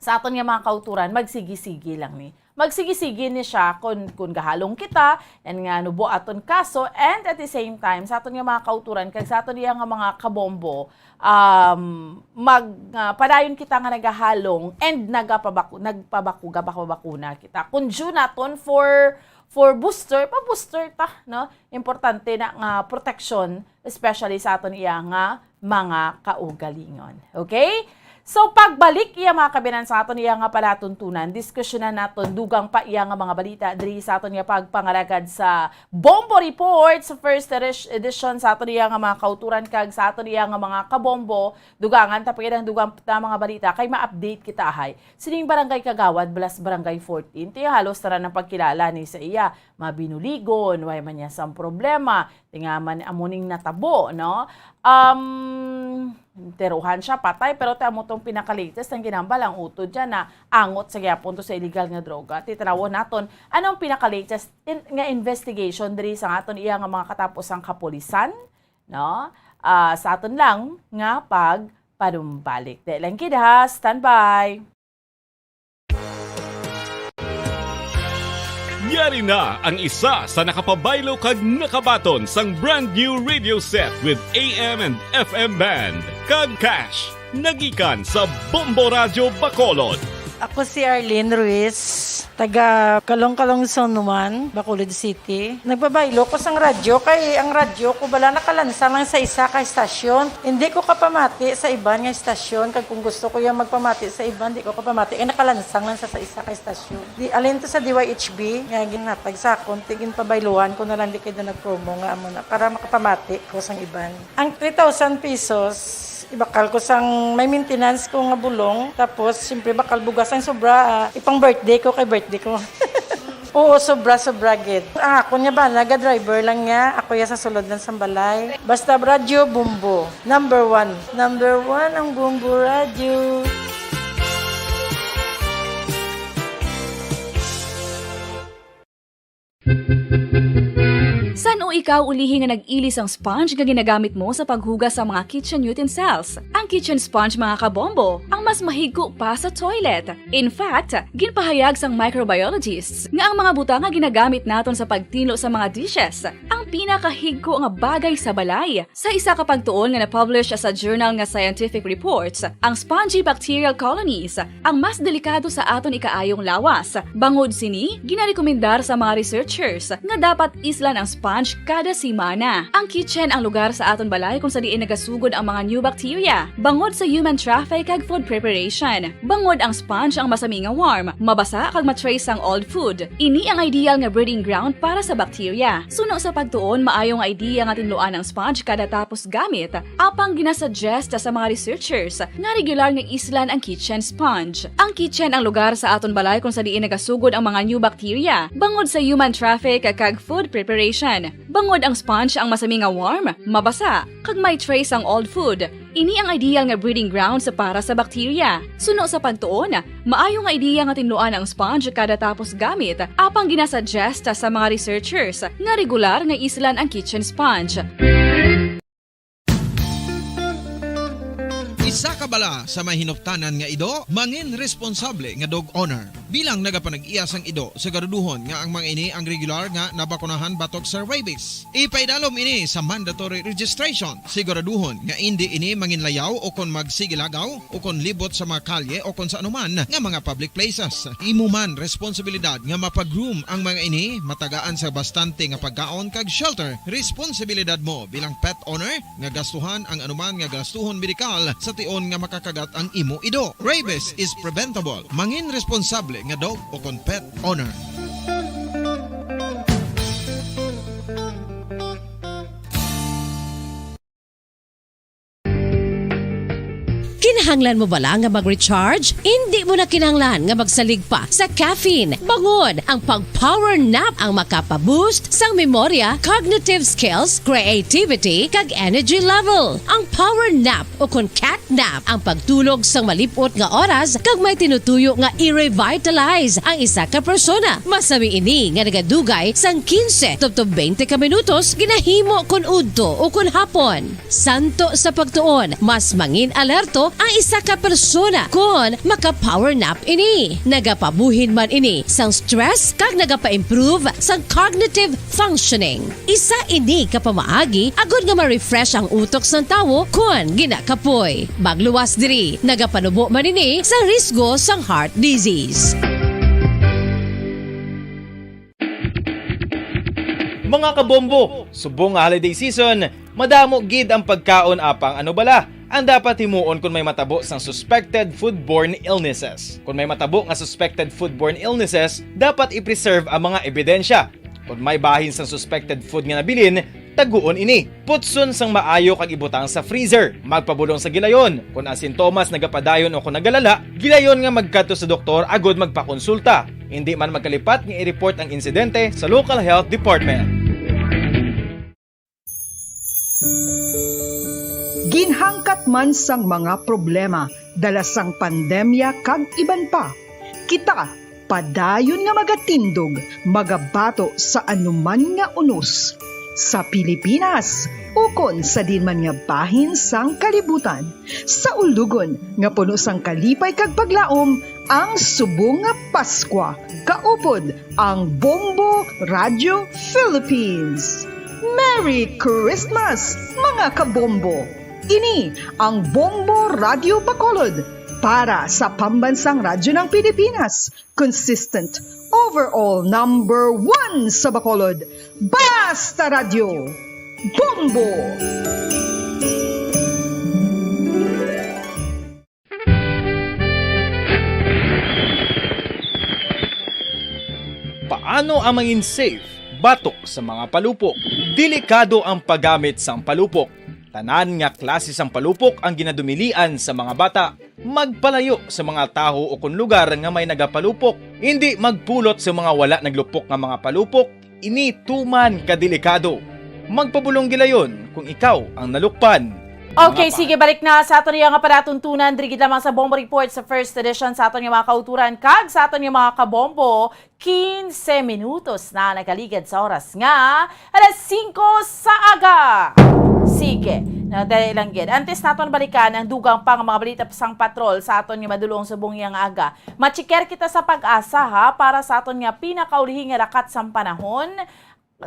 sa aton nga mga kauturan, magsigi-sigi lang ni. Magsigi-sigi ni siya kung, kung gahalong kita, and nga nubo aton kaso, and at the same time, sa aton nga mga kauturan, kag sa aton iya nga mga kabombo, um, mag, ah, padayon kita nga nagahalong and nagapabaku-, nagpabaku-, gapabakuna kita. Kung due naton for, for booster, pa-booster ta, no? Importante na nga proteksyon, especially sa aton iya nga mga kaugalingon. Okay? So, pagbalik iya mga kabinan sa aton iya nga palatuntunan, diskusyonan naton dugang pa iya nga mga balita diri sa aton nga pagpangalagad sa Bombo Report sa first edi-, edition sa aton iya nga mga kauturan kag sa aton iya nga mga kabombo. Dugangan ta pa gid ang dugang ta mga balita kay ma-update kita, hay. Sining barangay kagawad, plus barangay fourteen, ti halos tanan ang pagkilala ni sa iya. Mabinuligon, way man niya sang problema. Ti nga man amo ning natabo, no? Um, teruhan siya, patay, pero ti amo tong pinaka-latest ang ginambal, ang utod dyan na angot sa gyapon to sa illegal nga droga. Titanawon naton, anong pinaka-latest in, nga investigation diri sa aton iya nga mga katapusang kapulisan, no? Ah, sa aton lang nga pagpanumbalik. Di lang gid ha, standby. Yari na ang isa sa nakapabaylo kag nakabaton sang brand new radio set with A M and F M band kag cash. Nagikan sa Bombo Radyo Bacolod. Ako si Arlene Ruiz, taga Calong-Calong Zone one, Bacolod City. Nagpabaylo ko sang radyo kay ang radyo ko bala nakalansang lang sa isa ka estasyon. Hindi ko kapamati sa iban nga estasyon, kag kung gusto ko yung magpamati sa iban, di ko kapamati kay nakalansang lang sa, sa isa ka estasyon. Di, alin to sa D Y H B nga ginhatag sa akon, ti ginpabayluhan ko na lang di kay na nag-promo nga amo na para makapamati ko sang iban. Ang three thousand pesos, ibakal ko sang may maintenance ko nga bulong. Tapos, siyempre, bakal bugas ang sobra, ah, ipang birthday ko kay birthday ko. Oo, sobra, sobra gid. Ang akon nga bana, ga-driver lang niya. Ako ya sa sulod lang sang balay. Basta radyo, Bombo. Number one. Number one ang Bombo Radyo. San-o ikaw ulihi nga nag-ili sang sponge nga ginagamit mo sa paghugas sa mga kitchen utensils? Ang kitchen sponge, mga kabombo, ang mas mahigko pa sa toilet. In fact, ginpahayag sang microbiologists nga ang mga butang nga ginagamit naton sa pagtinlo sa mga dishes ang pinakahigko nga bagay sa balay. Sa isa ka pagtuon nga na-publish sa journal nga Scientific Reports, ang spongy bacterial colonies ang mas delikado sa aton ikaayong lawas. Bangod sini, ginarekomendar sa mga researchers nga dapat islan ang sponge kada semana. Ang kitchen ang lugar sa aton balay kung sa diin nagasugod ang mga new bacteria, bangod sa human traffic kag food preparation. Bangod ang sponge ang masami nga warm, mabasa kag ma-trace ang old food. Ini ang ideal nga breeding ground para sa bacteria. Suno sa pagtuon, maayo nga idea nga tinluan ang sponge kada tapos gamit, apang ginasuggest sa mga researchers nga regular nga islan ang kitchen sponge. Ang kitchen ang lugar sa aton balay kung sa diin nagasugod ang mga new bacteria, bangod sa human traffic kag food preparation. Bangod ang sponge ang masami nga warm, mabasa, kag may trace ang old food. Ini ang ideal nga breeding ground sa para sa bacteria. Suno sa pagtuon, maayo nga idea nga tinluan ang sponge kada tapos gamit, apang ginasuggest sa mga researchers nga regular nga islan ang kitchen sponge. Isa ka bala sa may hinuptanan nga ido, mangin responsable nga dog owner. Bilang nagapanag-iya sang ido, siguraduhon nga ang mga ini ang regular nga nabakunahan batok sa rabies. Ipaidalom ini sa mandatory registration. Siguraduhon nga indi ini manginlayaw o kon magsigilagaw o kon libot sa mga kalye o kon sa anuman nga mga public places. Imo man responsibilidad nga mapag-groom ang mga ini, matagaan sa bastante nga pagkaon kag shelter. Responsibilidad mo bilang pet owner nga gastuhan ang anuman nga gastuhon medikal sa tion nga makakagat ang imo ido. Rabies is preventable. Mangin responsable nga dog o kon pet owner. Kinahanglan mo bala nga mag-recharge? Indi mo na kinahanglan nga magsalig pa sa caffeine. Bangod ang pag-power nap ang makapa-boost sang memorya, cognitive skills, creativity, kag energy level. Ang power nap o kon cat nap ang pagtulog sang malip-ot nga oras kag may tinutuyo nga i-revitalize ang isa ka persona. Masami ini nga nagadugay sang quince tubtob twenty ka minutos, ginahimo kon udto o kon hapon. Santo sa pagtuon, mas mangin-alerto ang isa ka persona kon maka-power nap ini. Nagapabuhin man ini sang stress kag nagapa-improve sang cognitive functioning. Isa ini ka pamaagi agod nga ma-refresh ang utok sang tawo kon ginakapoy. Magluwas diri, nagapanubo man ini sa risgo sang heart disease. Mga kabombo, subong nga holiday season, madamo gid ang pagkaon, apang ano bala ang dapat himuon kon may matabo sang suspected foodborne illnesses? Kon may matabo nga suspected foodborne illnesses, dapat i-preserve ang mga ebidensya. Kon may bahin sang suspected food nga nabilin, taguon ini. Putson sang maayo kag ibutang sa freezer. Magpabulong sa gilayon. Kon ang sintomas nagapadayon o kon nagalala, gilayon nga magkadto sa doktor agod magpakonsulta. Indi man magkalipat nga i-report ang insidente sa local health department. Ginhangkat man sang mga problema dala sang pandemya kag iban pa, kita padayon nga magatindog, magabato sa anuman nga unos sa Pilipinas ukon sa diin man nga bahin sang kalibutan, sa ulogon nga puno sang kalipay kag paglaom ang subong nga Paskwa. Kaupod ang Bombo Radio Philippines. Merry Christmas, mga kabombo! Ini ang Bombo Radio Bacolod para sa Pambansang Radyo ng Pilipinas. Consistent, overall number one sa Bacolod. Basta Radyo, Bombo! Paano ang mangin safe batok sa mga palupok? Delikado ang paggamit sang palupok. Tanan nga klase sang palupok ang ginadumilian sa mga bata. Magpalayo sa mga tawo o kon lugar nga may nagapalupok. Indi magpulot sa mga wala naglupok nga mga palupok. Ini tuman ka delikado. Magpabulong gilayon kung ikaw ang nalukpan. Okay, mga pa- sige, balik na sa aton nga palatuntunan diri gid lamang sa Bombo Report sa first edition sa aton nga mga kauturan kag sa aton nga mga kabombo. Quince minutos na nagaligad sa oras nga alas singko sa aga. Sige, na dali lang gid. Antes naton balikan ang dugang pa nga mga balita sang patrol sa aton nga madulong subong nga aga, machiker kita sa PAGASA, ha, para sa aton nga pinakaulihing nga lakat sang panahon.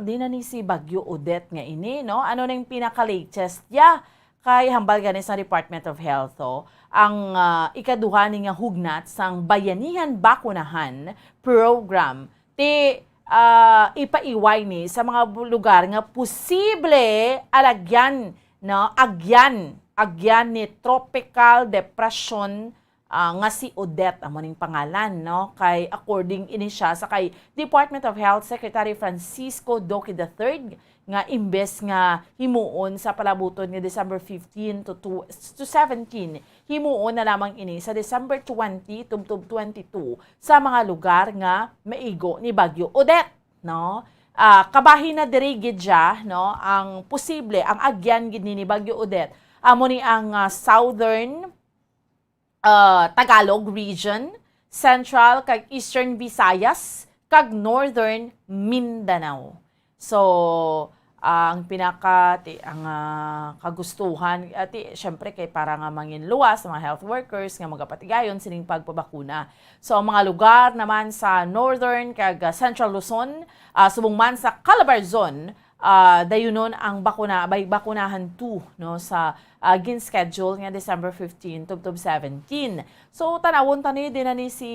Di na ni si Bagyo Odette nga ini, no? Ano na yung pinaka-latest ya? Kay hambal gani sa Department of Health, oh, ang, ah, ikaduha ni nga hugnat sang Bayanihan Bakunahan Program. Ti, ah, ipaiway ni sa mga bu-, lugar nga posible alagyan, no, agyan, agyan ni tropical depression, ah, nga si Odette, amo ning pangalan, no? Kay according ini siya sa kay Department of Health Secretary Francisco Duque the third, nga imbes nga himuon sa palabuton nga December fifteen to, to, to seventeen, himuon na lamang ini sa December twenty tubtob twenty-two sa mga lugar nga maigo ni Bagyo Odette, no? Ah, kabahin na diri gid siya, no, ang posible, ang agyan gid ni, ni Bagyo Odette, amo ni ang, ah, southern, ah, Tagalog region, central kag eastern Visayas, kag northern Mindanao. So, ang pinaka, ti-, ang, ah, kagustuhan, ah, ti-, syempre kay para nga mangin luwas sa mga health workers nga magapatigayon sining pagpabakuna. So, ang mga lugar naman sa northern kag, ah, central Luzon, ah, subong man sa Calabarzon, ah, dayunon ang bakuna, bay-, bakunahan two, no, sa, ah, gin-schedule nga December fifteen tubtob seventeen. So, tanawon ta ni, din na ni si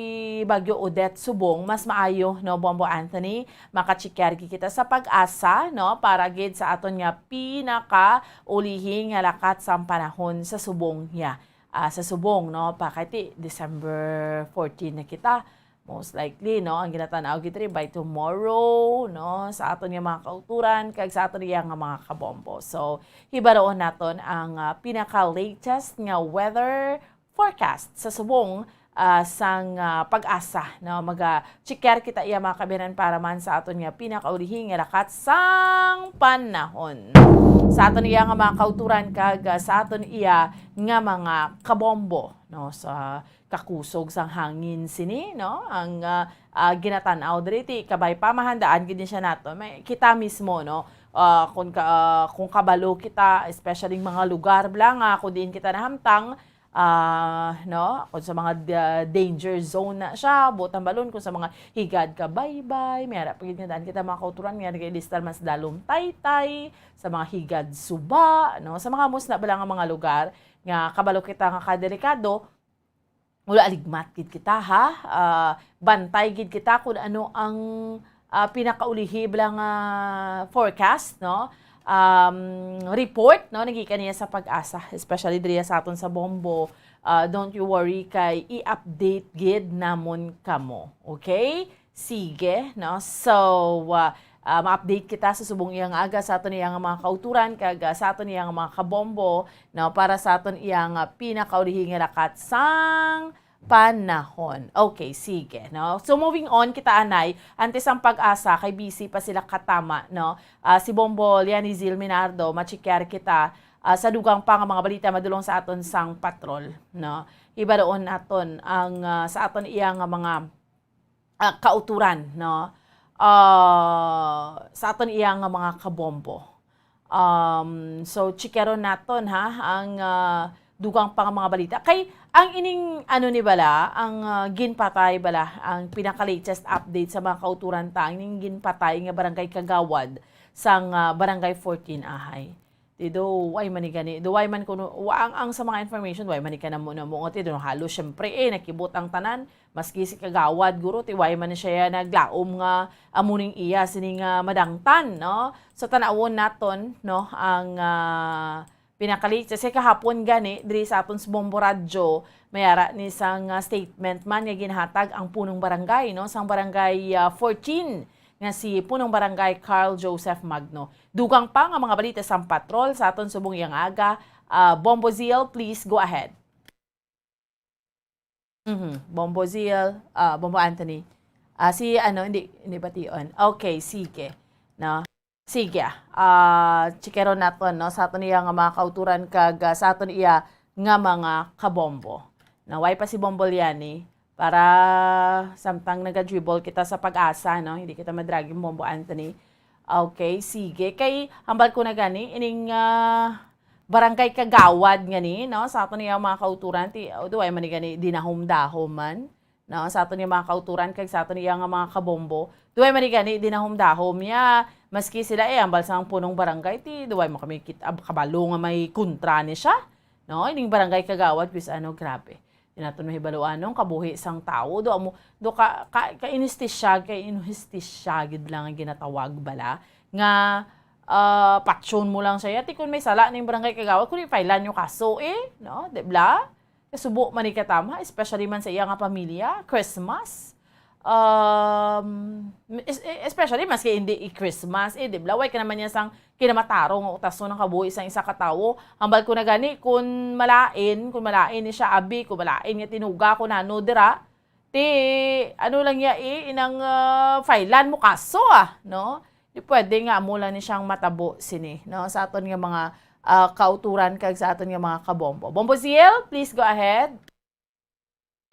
Bagyo Odette subong, mas maayo, no, Bombo Anthony, makachikar gid kita sa PAGASA, no, para gid sa aton nga pinakaulihi nga lakat sang panahon sa subong niya. Ah, sa subong, no, pa kay ti December fourteen na kita. Most likely, no, ang ginatanaw gid diri by tomorrow, no, sa aton nga mga kauturan kag sa aton iya nga mga kabombo. So, hibaroon naton ang, ah, pinaka-latest nga weather forecast sa subong, ah, sang, ah, PAGASA, no? Maga-checker kita iya, mga kaabyanan, para man sa aton nga pinakaulihi nga lakat sang panahon. Sa aton iya nga mga kauturan kag, ah, sa aton iya nga mga kabombo, no? Sa kakusog sang hangin sini, no? Ang, ah, ah, ginatan-aw diri ti kabay pa mahandaan gid ni siya nato. May kita mismo, no? Ah, kung ka-, ah, kung kabalo kita, especially mga lugar bala nga kung diin kita nahamtang, ah, no? Kung sa mga da-, danger zone na siya, buot hambalon kung sa mga higad ka baybay, may ara pa gid nga daan kita mga kauturan nga nagailista man sa dalom taytay, sa mga higad suba, no? Sa mga musna bala nga mga lugar nga kabalo kita nga kadelikado, wala, aligmat gid kita, ha? Ah, bantay gid kita kung ano ang, ah, pinakaulihi bala nga forecast, no? Um, report, no? Nagikan niya sa PAGASA, especially diri sa aton sa Bombo. Ah, don't you worry, kay i-update gid namon kamo. Okay? Sige, no? So, ah, ah, ma-update kita sa subong iya nga aga sa aton iya nga mga kauturan kag, ah, sa aton iya nga mga kabombo, no, para sa aton iya nga pinakaulihi nga lakat sang panahon. Okay, sige, no? So, moving on kita, anay, antes ang PAGASA, kay busy pa sila katama, no? Ah, si Bombo Lianizil Minardo, machikyar kita, ah, sa dugang pa nga mga balita madulong sa aton sang patrol, no? Hibaroon naton ang, ah, sa aton iya nga mga ah, kauturan, no? Ah, sa aton iya nga mga kabombo. Um, so, chikaron naton, ha, ang, ah, dugang pa nga mga balita. Kay, ang ining, ano ni bala, ang, ah, ginpatay bala, ang pinaka-latest update sa mga kauturan ta, ang ining ginpatay nga barangay kagawad sang, ah, Barangay fourteen Ahay. Ti do, why man ni gani? Do, why man kuno, wa-, ang, ang sa mga information, why man ni ka namo, namo, nga ti do, halos, syempre, eh, nakibot ang tanan, maski si Kagawad, guro, ti, why man siya naglaom nga amo ning iya sini nga madangtan, no? So, tanawon naton, no, ang, ah, pinakalit. Kasi kahapon gani, diri sa aton sa Bombo Radyo, may ara ni sang, ah, statement man nga ginhatag ang punong barangay, no, sang barangay, ah, fourteen, nga si Punong Barangay Carl Joseph Magno. Dugang pa nga mga balita sang patrol sa aton subong iyang aga. Ah, Bombo Zeal, please go ahead. Mhm. Bombo Zeal, ah, Bombo Anthony. Ah, si ano, hindi, hindi bation. Okay, sige. No? Sige, ah, chikaron naton, no, sa aton iya nga mga kauturan kag, ah, sa aton iya nga mga kabombo. No, way pa si Bombo Liani, para samtang naga-dribble kita sa PAGASA, no? Hindi kita madragi, Bombo Anthony. Okay, sige. Kay, hambal ko na gani, ining, ah, barangay kagawad nga ni, no? Sa aton iya mga kauturan, ti, oh, duway man ni gani dinahom-dahom man, no? Sa aton iya mga kauturan, kag sa aton iya nga mga kabombo, duway man ni gani dinahom-dahom niya. Maski sila, eh, hambal sang punong barangay, ti, duway man kami kit-, ab-, kabalo nga may kontra ni siya, no? Ining barangay kagawad, bis ano, grabe. Di naton mahibaluan, no? Kabuhi sang tawo, do amo, do ka, ka, ka inistisya, ka inhustisya gid lang ang ginatawag bala, nga, ah, patyon mo lang siya. Yati kung may sala ning barangay kagawad, kung i-file-an nyo kaso, eh, no? Di bla? Kasubo man ni katama, especially man sa iya nga pamilya, Christmas. Um, es-, especially maski hindi i-Christmas, eh, di bla? Way ka naman niya sang kinamatarong nga utason ang kabuhi sang isa ka tawo. Hambal ko na gani, kung malain, kung malain ni siya, abi, kung malain nga tinuga ko nano dira, ti, ano lang ya, eh, inang, ah, file-an mo kaso, ah, no? Di pwede nga amo lang ni siyang matabo sini, no? Sa aton nga mga, ah, kauturan kag sa aton nga mga kabombo. Bombo Zil, please go ahead.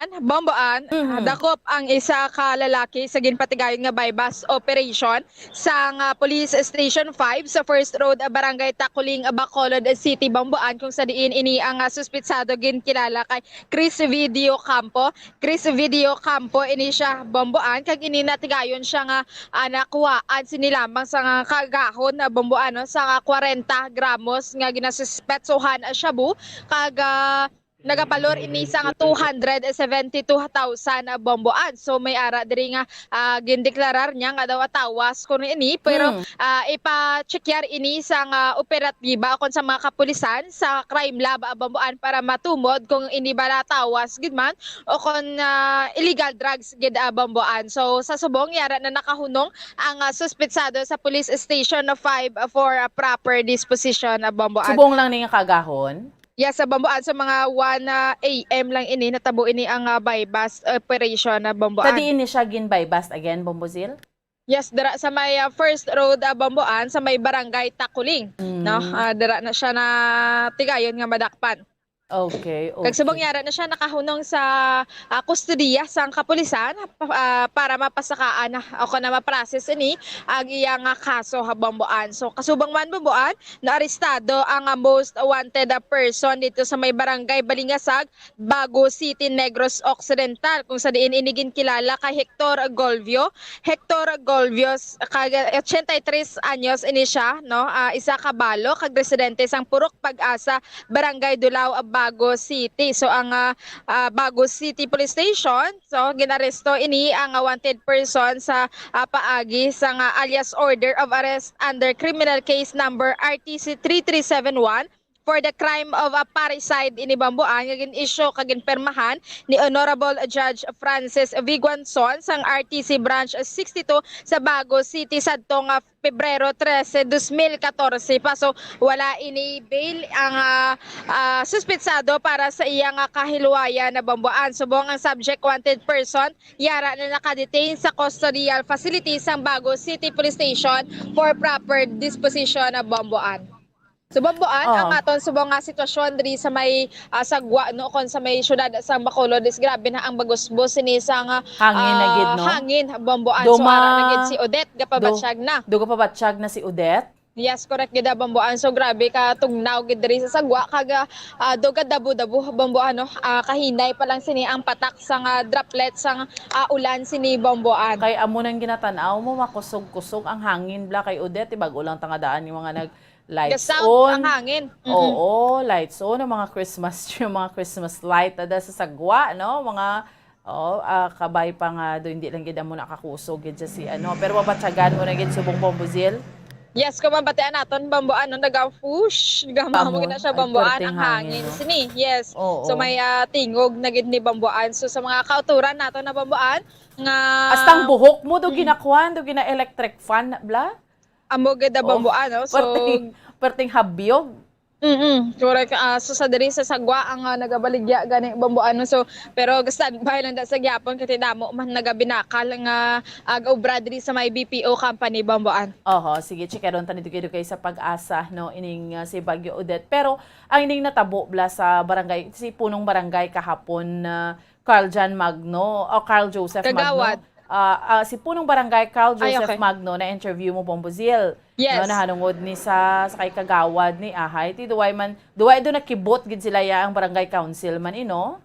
Bomboan, Mhm. dakop ang isa ka lalaki sa ginpatigayon nga buy-bust operation sang, ah, Police Station five sa First Road, ah, Barangay Taculing, ah, Bacolod City, Bomboan, kung sa diin ini ang, ah, suspitsado ginkilala kay Chris Video Campo. Chris Video Campo ini siya, Bomboan, kag ini natigayon siya nga, ah, nakuhaan sini lamang sa nga kagahon na Bomboan, no, sa nga kwarenta gramos nga ginasuspetsohan, ah, shabu, kag, ah, nagabalor ini sa nga two hundred seventy-two thousand, ah, Bomboan. So, may ara diri nga, ah, gindeklarar niya nga daw atawas kuno ini, pero, Hmm. ah, ipa-check yar ini sa nga operatiba o kon sa mga kapulisan sa crime lab, ah, Bomboan para matumod kung ini bala tawas gid man o kon, ah, illegal drugs gid, ah, Bomboan. So, sa subong, yara na nakahunong ang, ah, suspitsado sa Police Station five for, ah, proper disposition, ah, Bomboan. Subong lang ni nga kagahon? Yes, sa Bomboan, sa mga one, ah, A M lang ini, natabo ini ang, ah, buy-bust operation na Bomboan. Sa diin ni siya gin-buy-bust again, Bombo Zil? Yes, dira sa may, ah, First Road, ah, Bomboan, sa may Barangay Taculing, Mm. no? Ah, dira na siya natigayon nga madakpan. Okay, okay. Kag subong yara na siya nakahunong sa, ah, kustodiya sang kapulisan, pa-, ah, para mapasakaan na o kon na ma-process ini ang iya nga kaso ha Bomboan. So, kasubong man Bomboan, naarestado ang, ah, most wanted, ah, person dito sa may Barangay Balingasag, Bago City, Negros Occidental, kung sa diin ini ginkilala kay Hector Golvio. Hector Golvio, s-, kag, ochenta y tres anyos ini siya, no? Ah, isa ka balo kag residente sang Purok Pag-asa, Barangay Dulao, Bago City. So, ang, ah, ah, Bago City Police Station, so, ginaresto ini ang, ah, wanted person sa, ah, paagi sang, ah, alias order of arrest under criminal case number R T C three three seven one for the crime of, ah, parricide ini Bomboan nga gin-issue kag ginpirmahan ni Honorable Judge Francis Viguanzon sang R T C Branch sixty-two sa Bago City sadto nga Pebrero trese, dos mil katorse pa. So, wala ini bail ang, ah, ah, suspitsado para sa iya nga kahiluwayan na Bomboan. Subong ang subject wanted person, yara na nakadetain sa custodial facility sang Bago City Police Station for proper disposition na Bomboan. So, Bomboan, Oh. ang aton subong nga sitwasyon diri sa may, ah, Sagwa, no, kon sa may siyudad sang Bacolod is grabe na ang bagusbos sini sa nga, Hangin na ah, gid, no? hangin, Bomboan. So, Duma-, ara na gid si Odette, do-, gapabatsyag na. do gapabatsyag na si Odette? Yes, correct gid, ah, Bomboan. So, grabe ka tugnaw gid diri sa Sagwa, kag, ah, ah, do ka dabo-dabo, Bomboan, no? Ah, kahinay pa lang sini ang patak sa nga droplet sa nga, ah, ulan sini, Bomboan. Kay amo nang ginatan-aw mo, makusog-kusog ang hangin bla kay Odette, bag-o lang tangadaan yung mga nag-, lights Gasaw on. ang hangin. Mm-mm. Oo, lights on, ang mga Christmas tree, ang mga Christmas light, ada sa Sagwa, no? Mga, oo, ah, kabay pa nga do, hindi lang gid amo nakakusog gid siya si ano. Pero mabatyagan mo na gid subong, Bombo Zil? Yes, kung mabatian naton, Bomboan, no, naga-whoosh, gamamo Pamo-, gid na siya, ay, Bomboan, perting ang hangin, hangin, no? sini, yes. Oo. So, may, ah, tingog na gid ni Bomboan. So, sa mga kauturan nato na Bomboan, nga Hasta ang buhok mo, do Mm. ginakuan, do gina-electric fan, bla? Amo gid ang Oh, Bomboan, no? So, perting, perting habyog. Mm-mm, correct. Ah, so, sa diri sa Sagwa ang, ah, nagabaligya gani, Bomboan, no? So, pero standby lang da sa gyapon, kay damo man nagabinakal nga, ah, gaobra diri sa may B P O company, Bomboan. Oho, sige, chikaron ta ni dugay-dugay sa Pag-asa, no, ining, ah, si Bagyo Odette. Pero ang ining natabo bla sa barangay, si punong barangay kahapon na Carl John Magno, o Carl Joseph Magno. Kagawad. Ah, ah, si punong barangay Carl Ay, Joseph okay. Magno na interview mo, Bombo Zil. Yes. No, nahanungod ni sa, sa kay kagawad ni Ahay. Ti duway man, duway do nakibot gid sila ya ang barangay council man, ino?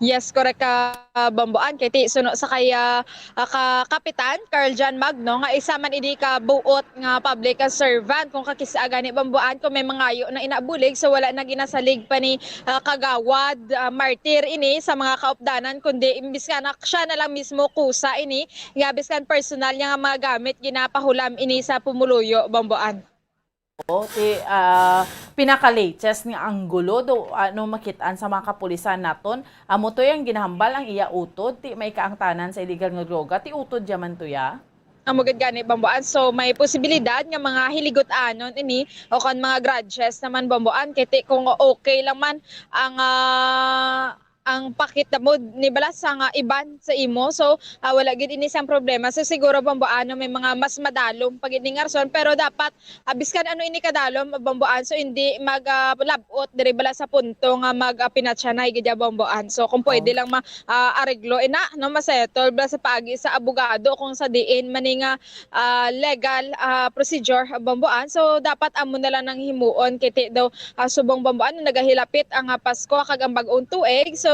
Yes, correct ka, Bomboan. Kay ti suno sa kay, ah, ah, ka Kapitan Carl John Magno, nga isa man ini ka buot nga public, ah, servant, kung kakis-a gani, Bomboan, kung may mangayo na inabulig, so wala na ginasalig pa ni, ah, Kagawad, ah, Martir ini sa mga kaupdanan, kundi imbis nga na, siya na lang mismo kusa ini, nga biskan personal niya nga mga gamit ginapahulam ini sa pumuluyo, Bomboan. O, ti, ah, pinaka-latest nga anggulo do, ano, makit-an sa mga kapulisan naton. Amo to ang ginahambal ang iya utod, ti may kaangtanan sa illegal nga droga, ti utod yaman to ya. Amo gid gani, Bomboan. So, may posibilidad nga mga hiligot-anon ini o kon mga grudges naman, Bomboan. Kay ti kung okay lang man ang, ah, ang pakitabo ni bala sa nga iban sa imo. So, ah, wala gid ini sang problema. So, siguro, Bomboan, no, may mga mas madalom pa gid ni nga rason. Pero dapat, ah, biskan ano ini kadalom, Bomboan, so hindi mag, ah, labot diri bala sa punto nga mag, ah, pinatyanay gid ya, Bomboan. So, kung pwede Oh. lang ma, ah, areglo ina, no, masettle bala sa paagi sa abogado kung sa diin man ni nga, ah, legal, ah, procedure, Bomboan. So, dapat amo na lang nang himuon kay ti daw, ah, subong, Bomboan, nagahilapit ang, ah, Pasko kag ang bag-ong tuig. So,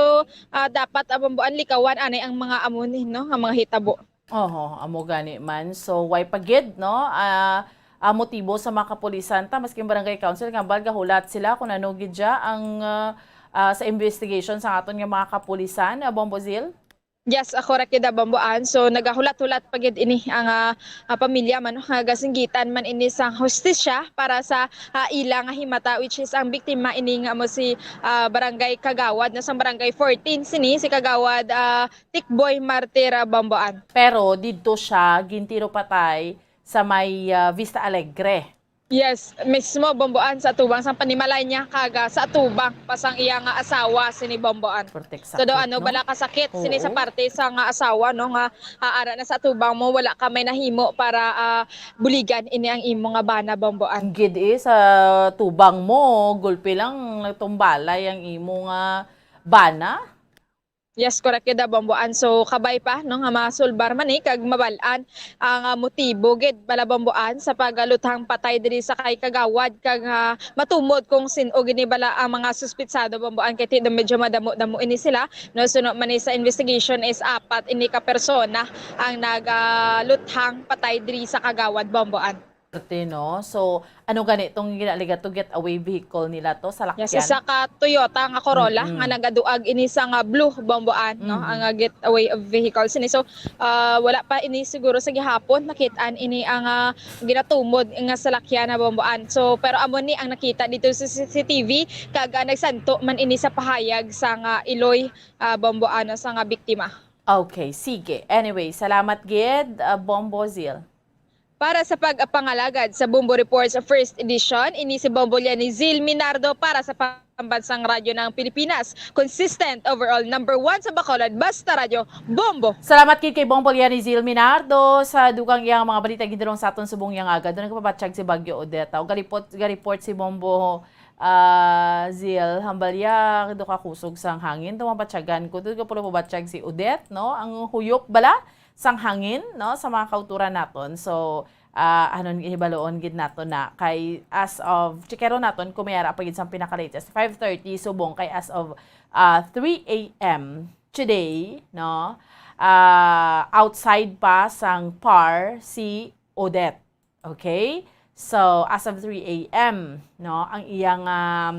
ah, dapat, ah, Bomboan, likawan anay ang mga amo ni, no, nga mga hitabo. Oho, amo gani man. So, way pa gid, no? Ah, ah, motibo sa mga kapulisan ta, maski ang barangay council, nga bal gahulat sila kung ano gid siya ang, ah, ah, sa investigation sa aton nga mga kapulisan, ah, Bombo Zil? Yes, ah, correct gid, ah, Bomboan. So, nagahulat-hulat pa gid ini ang, ah, ah, pamilya man, no? Nga gasinggitan man ini sa hustisya para sa, ah, ila nga himata, which is ang biktima ini nga amo si, ah, barangay kagawad, no, sa barangay fourteen sini, si Kagawad, ah, Tikboy Martir, ah, Bomboan. Pero didto siya gintiro patay sa may, ah, Vista Alegre. Yes, mismo, Bomboan, sa atubang sang panimalay niya, kag, ah, sa atubang pa sang iya nga asawa, sini Bomboan. Protect sa So, daw, sakit, ano, no? Bala kasakit sini sa Oo. parte sa nga asawa, no, nga, ah, ara na sa atubang mo, wala ka may nahimo para, ah, buligan ini ang imo nga bana, Bomboan. Gid, eh, sa tubang mo, gulpi lang natumbalay ang imo nga bana. Yes, correct gid, Bomboan. So, kabay pa, no, nga masulbar man ni kag mabal-an ang, ah, motibo gid bala, Bomboan, sa pagluthang patay diri sa kay Kagawad, kag, ah, matumod kung sin-o gid ni bala ang mga suspitsado, Bomboan, kay ti medyo madamo-damo ini sila, no? Suno man ni sa investigation is apat ini ka persona ang nag, ah, luthang patay diri sa Kagawad, Bomboan. Arte, no? So, ano gani tong ginaaligato getaway vehicle nila to? Yes, salakyan? Isa ka Toyota nga Corolla Mm-mm. nga nagaduag ini sa nga blue, Bomboan, no? Mm-hmm. Ang, ah, getaway vehicle sini. So, ah, wala pa ini siguro sa gihapon nakit-an ini ang, ah, ginatumod nga salakyan na, Bomboan. So, pero amo ni ang nakita dito sa C C T V, kag, ah, nagsanto man ini sa pahayag sa nga Iloy, ah, Bomboan, sa nga biktima. Okay, sige. Anyway, salamat gid, ah, Bombo Zil. Para sa pagpangalagad sa Bombo Reports First Edition, ini si Bombo Lianizil Minardo para sa Pambansang Radyo ng Pilipinas. Consistent, overall, number one sa Bacolod, basta radyo, Bombo! Salamat gid kay Bombo Lianizil Minardo sa dugang iyang mga balita gindulong sa aton subong iyang aga. Doon nagpapatyag si Bagyo Odette. O, garipot, garipot si Bombo, ah, Zil, hambal ya, do kakusog sang hangin. Doon mabatyagan ko. Doon ka pulo pabatyag si Odette, no? Ang huyop bala sang hangin, no, sa mga kauturan naton. So, ah, ano, hibaloon gid naton na kay as of, checkeron naton kung may ara pa gid sang pinaka-latest, five thirty subong kay as of, ah, three a m today, no, ah, outside pa sang par si Odette. Okay? So, as of three a m, no, ang iyang, um,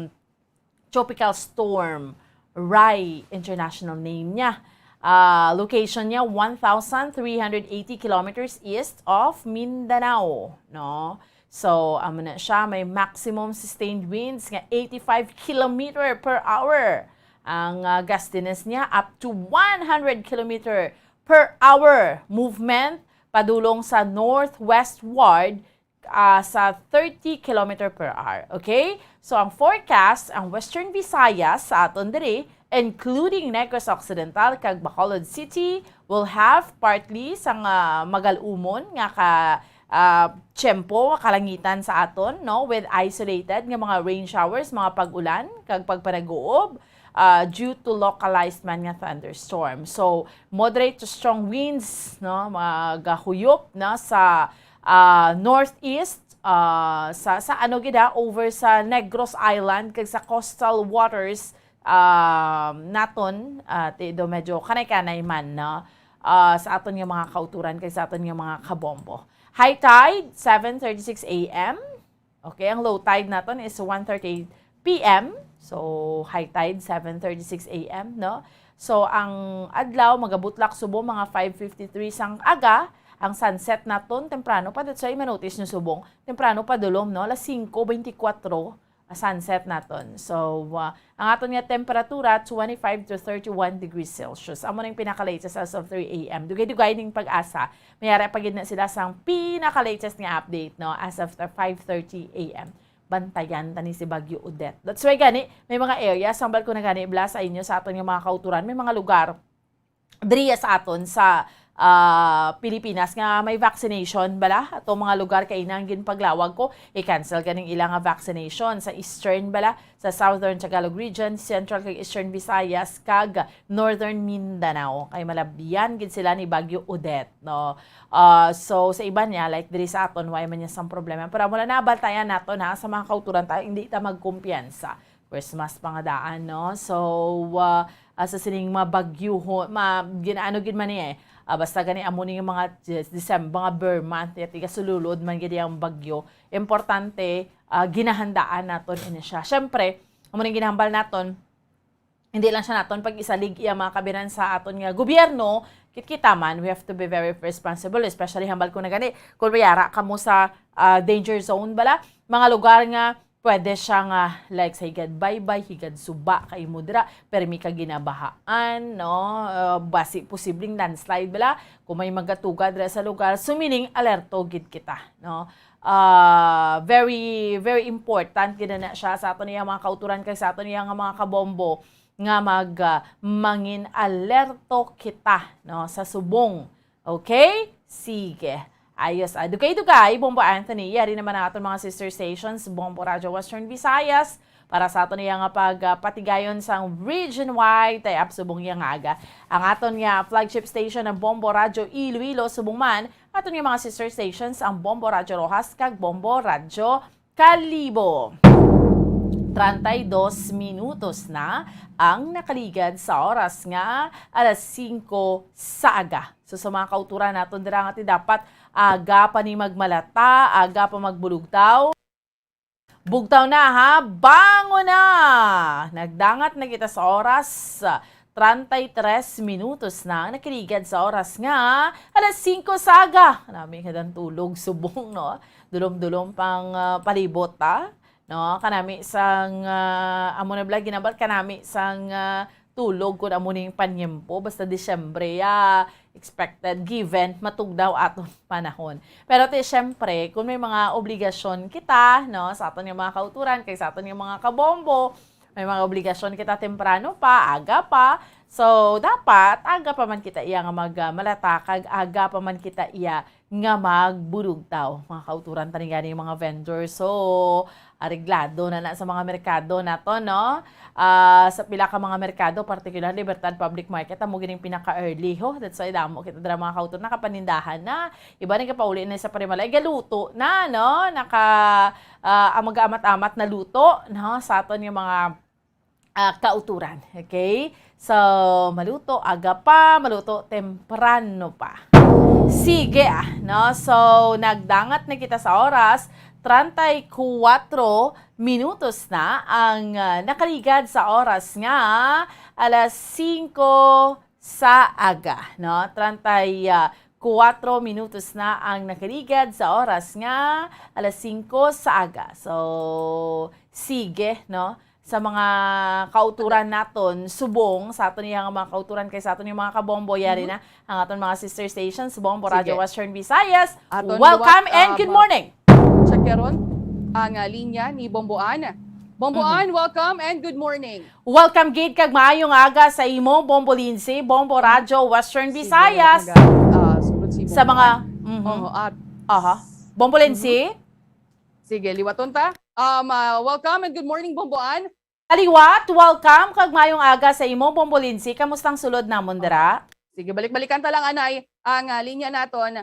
Tropical Storm Rai international name niya. Ah, location niya, one thousand three hundred eighty kilometers east of Mindanao, no? So, amo na siya, may maximum sustained winds nga eighty-five kilometer per hour. Ang, ah, gustiness niya, up to one hundred kilometer per hour movement padulong sa northwestward, ah, sa thirty kilometer per hour. Okay? So, ang forecast, ang Western Visayas sa aton diri, including Negros Occidental kag Bacolod City, will have partly sang, ah, magal-umon nga ka, ah, tiyempo, kalangitan sa aton, no, with isolated nga mga rain showers, mga pag-ulan, kag pagpanag-uob, ah, due to localized man nga thunderstorm. So, moderate to strong winds, no, magahuyop na sa, ah, northeast, ah, sa, sa ano gid, ha, over sa Negros Island kag sa coastal waters, um, naton, ah, ti-, do medyo kanay-kanay man, no? Ah, sa aton nga mga kauturan kag sa aton nga mga kabombo. High tide, seven thirty-six A M. Okay, ang low tide naton is one thirty-eight P M. So, high tide, seven thirty-six A M, no? So, ang adlaw, magabutlak subong mga five fifty-three sang aga. Ang sunset naton, temprano pa. That's why, manotice nyo subong, temprano pa dulom, no? Alas singko beintikwatro, ah, sunset naton. So, ah, ang aton nga temperatura, twenty-five to thirty-one degrees Celsius. Amo na yung pinaka-latest as of three A M. Dugay-dugay ning pag-asa. Mayara pa gid na sila sang pinaka-latest nga update, no? As of the five thirty A M. Bantayan ta ni si Bagyo Odette. That's why gani, may mga areas, hambal ko na gani, bala sa inyo, sa aton nga mga kauturan, may mga lugar, diriya sa aton sa, ah, Pilipinas nga may vaccination bala. Ato mga lugar kay nang ginpaglawag ko, i-cancel ganing ila nga vaccination sa Eastern bala, sa Southern Tagalog Region, Central kag Eastern Visayas, kag Northern Mindanao. Kay malabyan gid sila ni Bagyo Odette, no? Ah, so, sa iban niya, like diri sa aton, wala man niya sang problema. Pero amo lang, nabantayan naton, ha, sa mga kauturan ta, hindi ta magkumpiyansa. Christmas pa nga daan, no? So, ah, ah, sa sining mabagyuhon, ma-, ginaano gid man niya eh. Ah, basta gani amo ning mga Dec-, December, mga Burr month, ya tiga sululod man gid ang bagyo. Importante, ah, ginahandaan naton ini siya. Syempre, amo ning ginahambal naton, hindi lang siya naton pag-isalig iya mga kabiran sa aton nga gobyerno, kit-, kita man, we have to be very responsible, especially hambal ko na gani, kung mayara kamo sa, ah, danger zone bala, mga lugar nga pwede siya nga, like, sa higad baybay, higad suba, kay mo dira, permi ka ginabahaan, no? Ah, basi posibleng landslide bala, kung may magatuga dira sa lugar, so meaning, alerto gid kita, no? Ah, very, very important gid na siya sa aton iya mga kauturan kag sa aton iya nga mga kabombo nga mag, ah, mangin alerto kita, no, sa subong. Okay? Sige. Ayos, ah. Dugay-dugay, Bombo Anthony, yari naman ang aton mga sister stations, Bombo Radyo Western Visayas, para sa aton iya nga pag, ah, patigayon sang region-wide, tay subong iya nga aga. Ang aton nga flagship station, ang Bombo Radyo Iloilo, subong man, aton nga mga sister stations, ang Bombo Radyo Roxas, kag Bombo Radyo Kalibo. Treinta y dos minutos na ang nakaligad sa oras nga alas singko sa aga. So, sa mga kauturan naton dira nga ti dapat aga pa ni magmalata, aga pa magbulugtaw. Bugtaw na, ha? Bangon na! Nagdangat na kita sa oras. Treinta y tres minutos na ang nakaligad sa oras nga alas singko sa aga. Nami ka dan tulog, subong, no? Dulom-dulom pang, ah, palibot, ha? No? Kanami sang, ah, amo na bala, ginambal kanami sang, ah, tulog kun amo ning panyempo. Basta Disyembre, ah, expected, given, matugdaw aton panahon. Pero ti, syempre, kung may mga obligasyon kita, no, sa aton nga mga kauturan, kay sa aton nga mga kabombo, may mga obligasyon kita temprano pa, aga pa. So, dapat aga pa man kita iya nga mag, ah, malata, kag aga pa man kita iya nga magbulugtaw. Mga kauturan, tani gani yung mga vendor. So, areglado na na sa mga merkado nato, no? Ah, sa pila ka mga merkado, particular Libertad Public Market, amo gining pinaka-early, ho. That's why damo kita dira, mga kauturan, nakapanindahan na. Iba nagapauli na sa panimalay, galuto na, no? Naka, ah, ang mag-amat-amat na luto, no? Sa aton yung mga, ah, kauturan, okay? So, maluto aga pa, maluto temprano pa. Sige, ah, no? So, nagdangat na kita sa oras, treinta y cuatro minutos na ang, ah, nakaligad sa oras nga alas singko sa aga, no? Treinta y cuatro minutos na ang nakaligad sa oras nga alas singko sa aga. So, sige, no? Sa mga kauturan naton, subong sa aton iya nga mga kauturan kay sa aton yung mga kabombo, yari Mhm. na ang aton mga sister stations, Bombo Radyo Sige. Western Visayas. Aton Welcome liwat, and ah, good ma-, morning. Check karon ang, ah, linya ni Bombo Ann. Bombo Mhm. Ann, welcome and good morning. Welcome gid kag maayong aga sa imo, Bombo Lindsay, Bombo Radyo Western Sige, Visayas. Naga, ah, sulod si Sa Bombo mga, Ann. Mhm. Oo, at Aha. Bombo Lindsay? Mhm. Sige, liwaton ta. Um, ah, welcome and good morning, Bombo Ann. Kaliwat, welcome kag maayong aga sa imo, Bombo Lindsay. Kamusta ang sulod namon dira? Sige, balik-balikan ta lang, anay, ang, ah, linya naton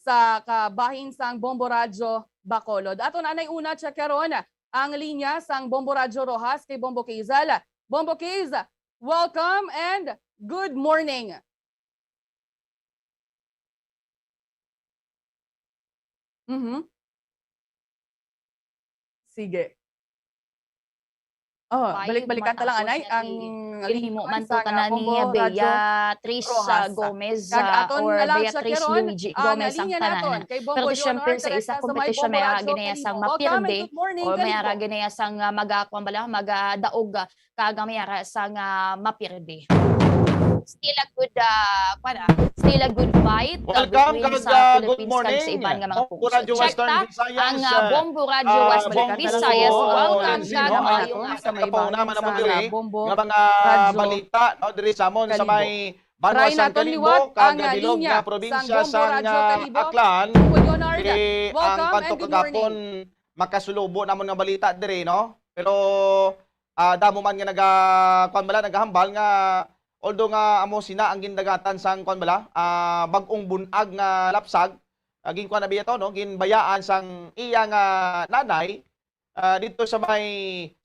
sa kabahin sang Bombo Radyo Bacolod. Aton anay una, check karon ang linya sang Bombo Radyo Roxas kay Bombo Kizal. Bombo Kids, welcome and good morning. Mhm. Sige. Oh, balik-balikan ta lang, anay, ang ginhimo man to tanan ni Beatrice, ah, Gomez, ah, or Beatrice Luigi Gomez ang tanan. Pero siyempre, sa isa competition, may ara ginaya sang mapirde, or may ara ginaya sang, ah, maga-, kuwan bala, magadaog, ah, kag may ara sang, ah, mapirde. Still a good, ah, kuwan, ah, still a good fight, ah, between sa Philippines kag sa iban nga mga host. Check ta ang, ah, Bombo Radyo West Philippines, Visayas. Welcome kag maayong adlaw sa mga balita, no, diri sa amon sa may banwa sang Kalibo kag bilog nga probinsya sang, ah, Aklan. Kay ang kanto kagapon makasulubo namon nga balita diri, no? Pero, ah, damo man nga naga-, kuwan bala, nagahambal nga, although nga amo sina ang gindagatan sang, kuwan bala, ah, bag-ong bun-ag nga lapsag, ah, ginkuwan na biya to, no? Ginbayaan sang iya nga nanay, ah, dito sa may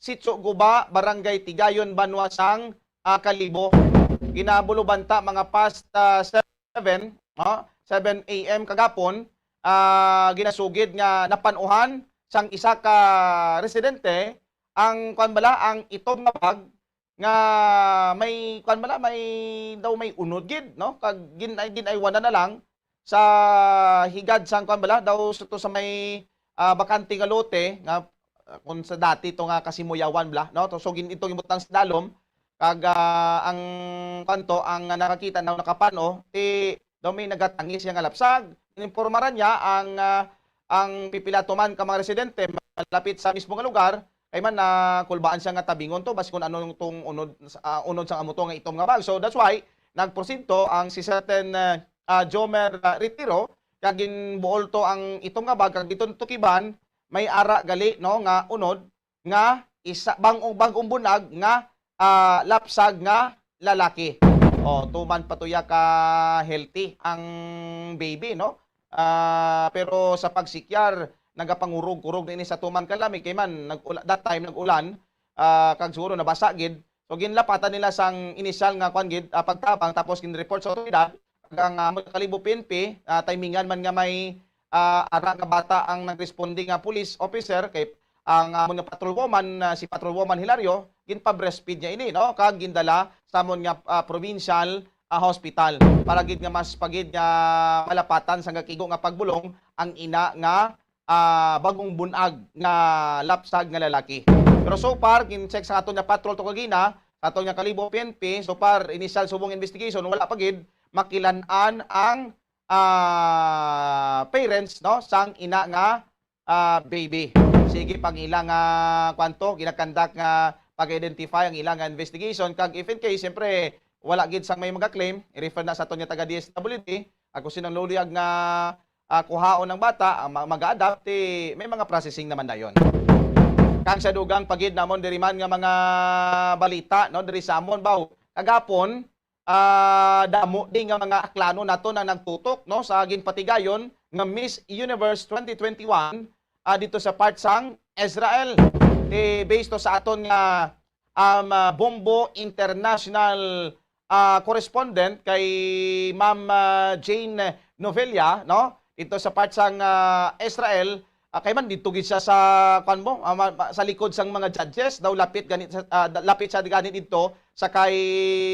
Sitio Guba, Barangay Tigayon, banwa sang, ah, Kalibo. Ginabulo banta mga past, ah, seven, ah, seven A M kagapon, ah, ginasugid nga napan-uhan sang isa ka residente ang, kuwan bala, ang itom nga bag nga may, kuwan bala, may, daw may unod gid, no? Kag gin-, gin-aywanan na lang sa higad sang, kuwan bala, daw sa, to sa may, ah, bakante nga lote nga, ah, kung sa dati to nga Kasimuyawan bala, no? To, so gin-, ito gibutang sa dalom kag, ah, ang, kuwan to, ang nakakita na nakapano, ti daw may nagatangis siya nga lapsag. Inimpormaran niya ang, ah, ang pipila to man ka mga residente malapit sa mismo nga lugar, kay man nakulbaan siya nga tabingon to, basi kung ano tong unod, ah, unod sang amo to nga itom nga bag. So that's why nagporsyento ang si certain, ah, ah, Jomer, ah, Retiro, kag ginbuol to ang itom nga bag, kag dito to kiban, may ara gali, no, nga unod, nga isa, bang-, bag-ong bunag nga, ah, lapsag nga lalaki. O, tuman pa to ya ka healthy ang baby, no? Ah, pero sa pagsikyar, nagapangurog-kurog na ini sa tuman ka lamig, kay man, nag-ula-, that time, nag-ulan, ah, kag siguro nabasa gid. So, ginlapatan nila sang inisyal nga, kwan gid, ah, pagtabang, tapos gin-report sa otoridad, kag ang, ah, Kalibo P N P, ah, timingan man nga may, ah, ara nga bata ang nagresponde nga police officer, kay ang amon nga patrolwoman, ah, si Patrolwoman Hilario, ginpa-breastfeed niya ini, no? Kag gindala sa amon nga, ah, provincial, ah, hospital para gid nga mas pagid nga malapatan sa gakigo nga pagbulong ang ina nga, ah, bag-ong bunag nga lapsag nga lalaki. Pero so far, gin-check sa aton nga patrol to kagina, sa aton nga Kalibo P N P, so far, initial subong investigation, wala pa gid makilan-an ang, ah, parents, no, sang ina nga, ah, baby. Sige pang ila nga, kwanto, ginakandak nga pag-identify ang ila nga investigation. Kag if in case, siyempre, wala gid sang may mga claim, i-refer na sa aton nga taga D S W D. Ako sinang luyag nga, ah, kuhaon ang bata, ah, ma-, mag-adapt, eh, may mga processing naman dayon. Kang sa dugang pagid namon diri man nga mga balita, no, diri sa amon, baw, kagapon, ah, damo di nga mga Aklano nato na nagtutok, no, sa ginpatigayon nga Miss Universe twenty twenty-one, ah, dito sa part sang Israel. Di based to sa aton nga, um, ah, Bombo International, ah, correspondent kay Ma'am, ah, Jane Novella, no, dito sa part sang, ah, Israel, ah, kay man dito gid siya sa, kwan mo, ah, ma-, ma-, sa likod sang mga judges, daw lapit gani sa, ah, da-, lapit siya gani dito sa kay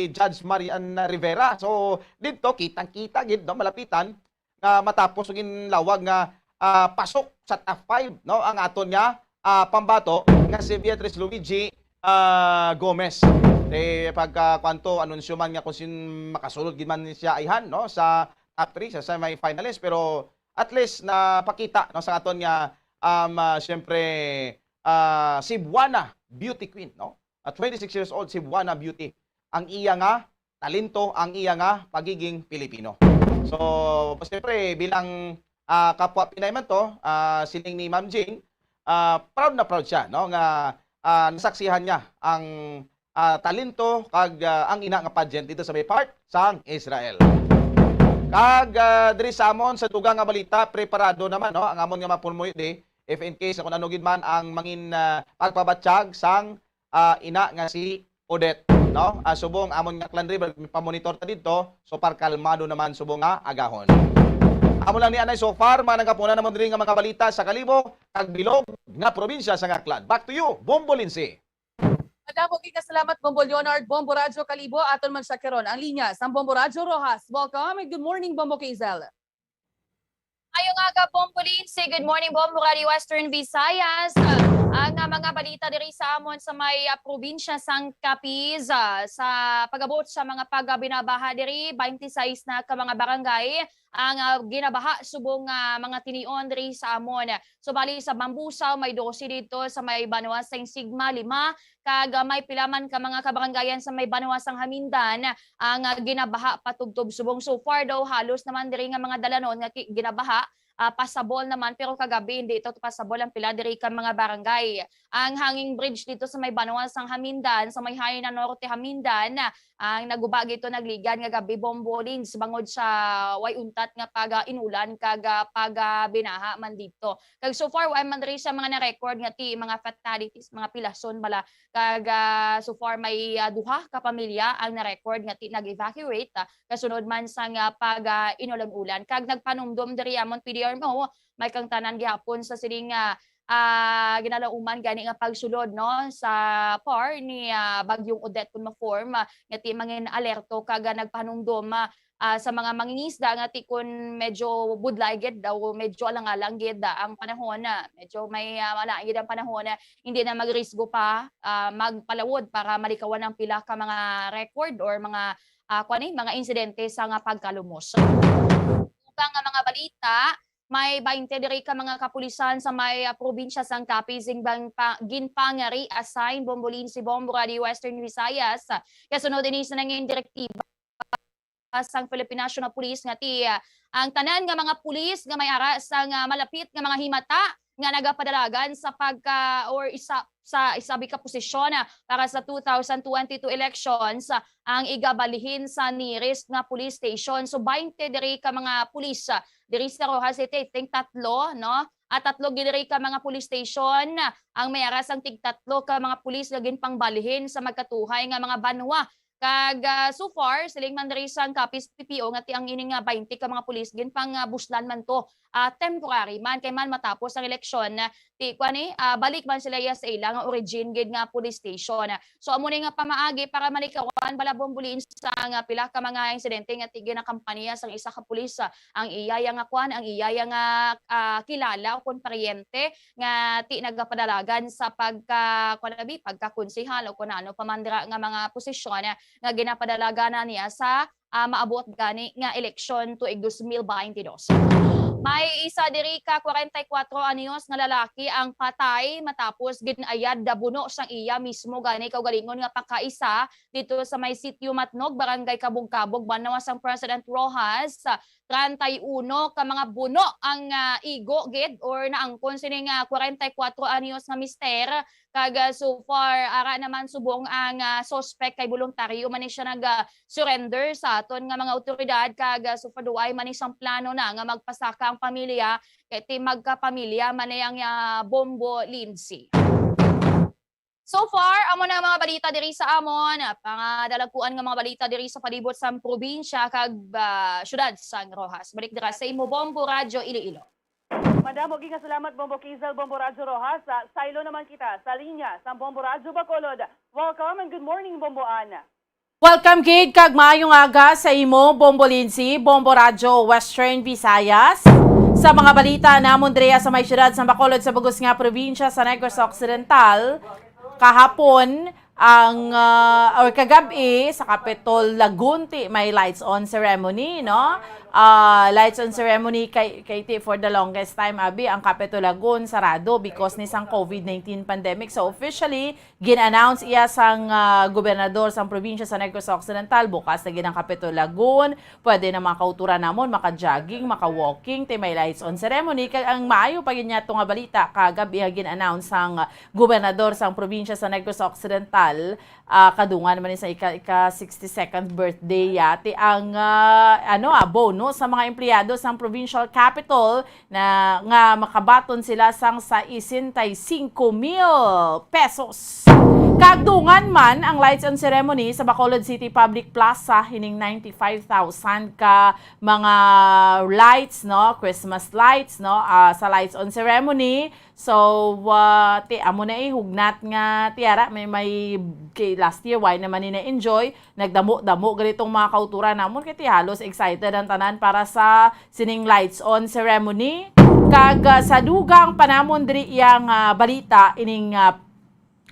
Judge Marian Rivera. So, dito kitang-kita gid, no, malapitan nga matapos ang ginlawag nga, ah, pasok sa top five, no, ang aton nga, ah, pambato nga si Beatrice Luigi, ah, Gomez. Eh, pagka kwanto, anunsyo man nga kung sin makasulod gid man siya ayhan, no, sa top three, sa semi-finalist, pero at least napakita, no, sa aton nga, um, ah, siyempre, ah, Cebuana beauty queen, no? Ah, twenty-six years old, Cebuana beauty. Ang iya nga talento, ang iya nga pagiging Pilipino. So, siyempre, bilang, ah, kapwa Pinay man to, ah, siling ni Ma'am Jing, ah, proud na proud siya, no, nga, ah, nasaksihan niya ang, ah, talento kag, ah, ang ina nga pageant dito sa may part sang Israel. Kag, ah, diri sa amon sa dugang nga balita, preparado naman, no, ang amon nga mapulmuyo di, if in case kung ano gid man ang mangin, ah, pagpabatyag sang, ah, ina nga si Odette, no? Ah, subong amon nga clan river, pamonitor ta didto, so par kalmado naman subong nga agahon. Amo lang ni anay so far, mga nagapuna naman diri nga mga balita sa Kalibo, kag bilog nga probinsya sang Aklan. Back to you, Bombo Lindsay. Madamo gid nga salamat, Bombo Leonard, Bombo Radyo Kalibo. Aton man siya karon ang linya sang Bombo Radyo Roxas. Welcome and good morning, Bombo Kizel. Ayong aga, Bombo Lindsay. Good morning, Bombo Radio Western Visayas. Ang, ah, mga balita diri sa amon sa may, ah, probinsya sang Capiz, ah, sa pag-abot sa mga pagabinabaha diri, twenty-six na ka mga barangay ang, ah, ginabaha subong, ah, mga tinion diri sa amon. So, bali sa Bambusaw, may dose dito, sa may banwa sang Sigma, lima, kag, ah, may pila man ka mga kabarangayan sa may banwa sang Hamindan ang, ah, ginabaha patubtob subong. So far daw, halos naman diri nga mga dalanon nga ki-, ginabaha, ah, pasabol naman, pero kagabi hindi ito pasabol ang pila diri ka mga barangay. Ang hanging bridge dito sa may banwa sang Hamindan, sa may Haina Norte, Hamindan, ang naguba gito nagligan nga gabi, Bombo Lindsay, bangod sa way untat nga pag, ah, inulan kag, ah, pag, ah, binaha man dito. Kag so far, wa man diri sa mga na-record nga ti mga fatalities, mga pilason bala. Kag, ah, so far, may, ah, duha ka pamilya ang na-record nga ti nag-evacuate, ah, kasunod man sang, ah, pag, ah, inulan-ulan. Kag nagpanumdom diri amon P D R M O, may kangtanan gihapon sa sining, ah, ah, ginalauman gani nga pagsulod, no, sa par ni, ah, Bagyong Odette kun ma-form, ah, nga ti mangin alerto kag, ah, nagpanumdom, ah, ah, sa mga mangingisda nga ti kun medyo budlay gid daw, medyo alang-alang gid, ah, ang panahon, ah, medyo may, ah, malain gid ang panahon, ah, hindi na magrisgo pa, ah, magpalawod para malikawan ang pila ka mga record or mga, ah, kuwan, eh, mga insidente sa nga pagkalumos. Ubang nga mga balita, may twenty diri ka mga kapulisan sa may, ah, probinsya sang Capiz ang bang pa-, ginpang-reassign, Bombo Lindsay, Bombo Radio Western Visayas. Kasunod ini sa nangin direktiba sang Philippine National Police nga ti, ah, ang tanan nga mga pulis nga may ara sang, ah, malapit nga mga himata nga nagapadalagan sa pagka or isa sa isabi ka posisyon, ah, para sa two thousand twenty-two elections, ah, ang igabalhin sa nearest nga police station. So, twenty diri ka mga pulis, ah, diri sa Roxas City, I think tatlo, no? At tatlo gid diri ka mga police station, ah, ang may ara sang tigtatlo ka mga pulis nga ginpangbalhin sa magkatuhay nga mga banwa. Kag, ah, so far, siling man diri sang Capiz P P O nga ti ang ini nga twenty ka mga pulis ginpang, ah, buslan man to, ah, temporary man kay man matapos ang eleksyon, ah, ti kuan ni, ah, balik man sila iya sa ila nga origin gid nga police station. So amo ni nga pamaagi para malikawan bala, Bombo Lindsay, sa nga pila ka mga insidente nga ti ginakampanya sang isa ka pulis, ah, ang iya ya nga kuan, ang iya ya nga, ah, kilala o kon paryente nga ti nagapadalagan sa pagka, kuan abi, pagkakonsehal o kun ano pa man dira nga mga posisyon nga ginapadalagan na niya sa, ah, maabot gani nga eleksyon tuig dos mil baynte dos. May isa diri ka kwarenta y kuwatro anyos nga lalaki ang patay matapos gin-ayad da buno sang iya mismo gani kaugalingon nga pakaisa dito sa may Sitio Matnog, Barangay Kabog-Kabog, banwa sang President Roxas. Treinta y uno ka mga buno ang, ah, igo gid or naangkon sining, ah, kwarenta y kuwatro anyos nga mister. Kag, ah, so far, ara naman subong ang, ah, suspect kay boluntaryo man ni siya nag, ah, surrender sa aton nga mga awtoridad. Kag, ah, so far, duay man ni siyang plano na nga magpasaka ang pamilya kay ti magkapamilya man ni ang, ah, Bombo Lindsay. So far, amo na ang mga balita diri sa amon. Pangadalagkuan nga mga balita diri sa palibot sang probinsya kag, ah, syudad sang Roxas. Balik dira sa imo, Bombo Radyo Iloilo. Madamo gid nga salamat, Bombo Kizel, Bombo Radyo Roxas. Sa saylo naman kita sa linya sang Bombo Radyo Bacolod. Welcome and good morning, Bombo Ann. Welcome gid kag maayong aga sa imo, Bombo Lindsay, Bombo Radyo Western Visayas. Sa mga balita namon diri sa may siyudad sa Bacolod sa bug-os nga probinsya sa Negros Occidental, kahapon ang, ah, or kagab-i sa Capitol Lagun ti may lights on ceremony, no? Ah, lights on ceremony kay, kay ti for the longest time, abi, ang Capitol Lagun sarado because ni sang COVID nineteen pandemic. So officially, gin-announce iya sang, ah, gobernador sang probinsya sa Negros Occidental, bukas na gid ang Capitol Lagun, pwede na mga kauturan namon maka-jogging, maka-walking, ti may lights on ceremony. Kag ang maayo pa gid niya to nga balita, kagab-i gin-announce sang gobernador sang probinsya sa Negros Occidental, ah, kadungan man ni sa ika, ika sixty-second birthday ya, ti ang, ah, ano, ah, bonus sa mga empleyado sang provincial capitol na nga makabaton sila sang sesenta y cinco mil pesos. Kag dungan man ang lights on ceremony sa Bacolod City Public Plaza, hining ninety-five thousand ka mga lights, no, Christmas lights, no, ah, sa lights on ceremony. So, ah, ti amo na, eh, hugnat nga tiara may, may kay last year, why naman ni na-enjoy? Nagdamo-damo ganitong mga kauturan namon kay ti halos excited ang tanan para sa sining lights on ceremony. Kag, ah, sa dugang panamon diri iyang, ah, balita ining, ah,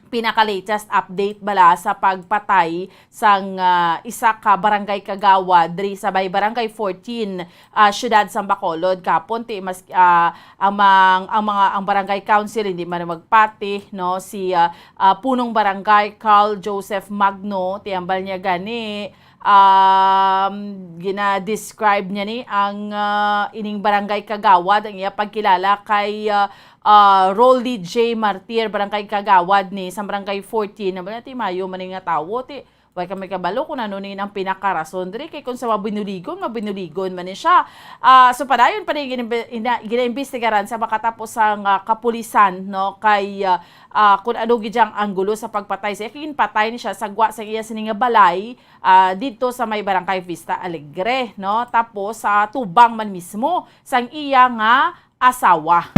pinaka-latest update bala sa pagpatay sang, ah, isa ka barangay kagawad diri sa may Barangay fourteen, ah, siyudad sang Bacolod. Kapon ti mas, ah, ang mang-, ang mga, ang barangay council hindi man magpati, no, si, ah, ah, punong barangay Carl Joseph Magno, ti ambal niya gani, um, gina-describe niya ni ang, ah, ining barangay kagawad, ang iya pagkilala kay, ah, ah, Rolly J Martir, barangay kagawad ni sa barangay fourteen. Ambal niya ti mayo man ni nga tawo, ti wala kami kabalo kung ano ni ang pinakarason diri, kay kung sa mabinuligon, mabinuligon man ni siya. Ah, so padayon pa ni ginimbe-, ina-, ginaimbestigaran sa makatapos sang, ah, kapulisan, no, kay, ah, ah, kung ano gid ang anggulo sa pagpatay sa iya. Kay ginpatay ni siya sa gwa sa iya sini nga balay, ah, didto sa may Barangay Vista Alegre, no? Tapos sa tubang man mismo sang iya nga asawa.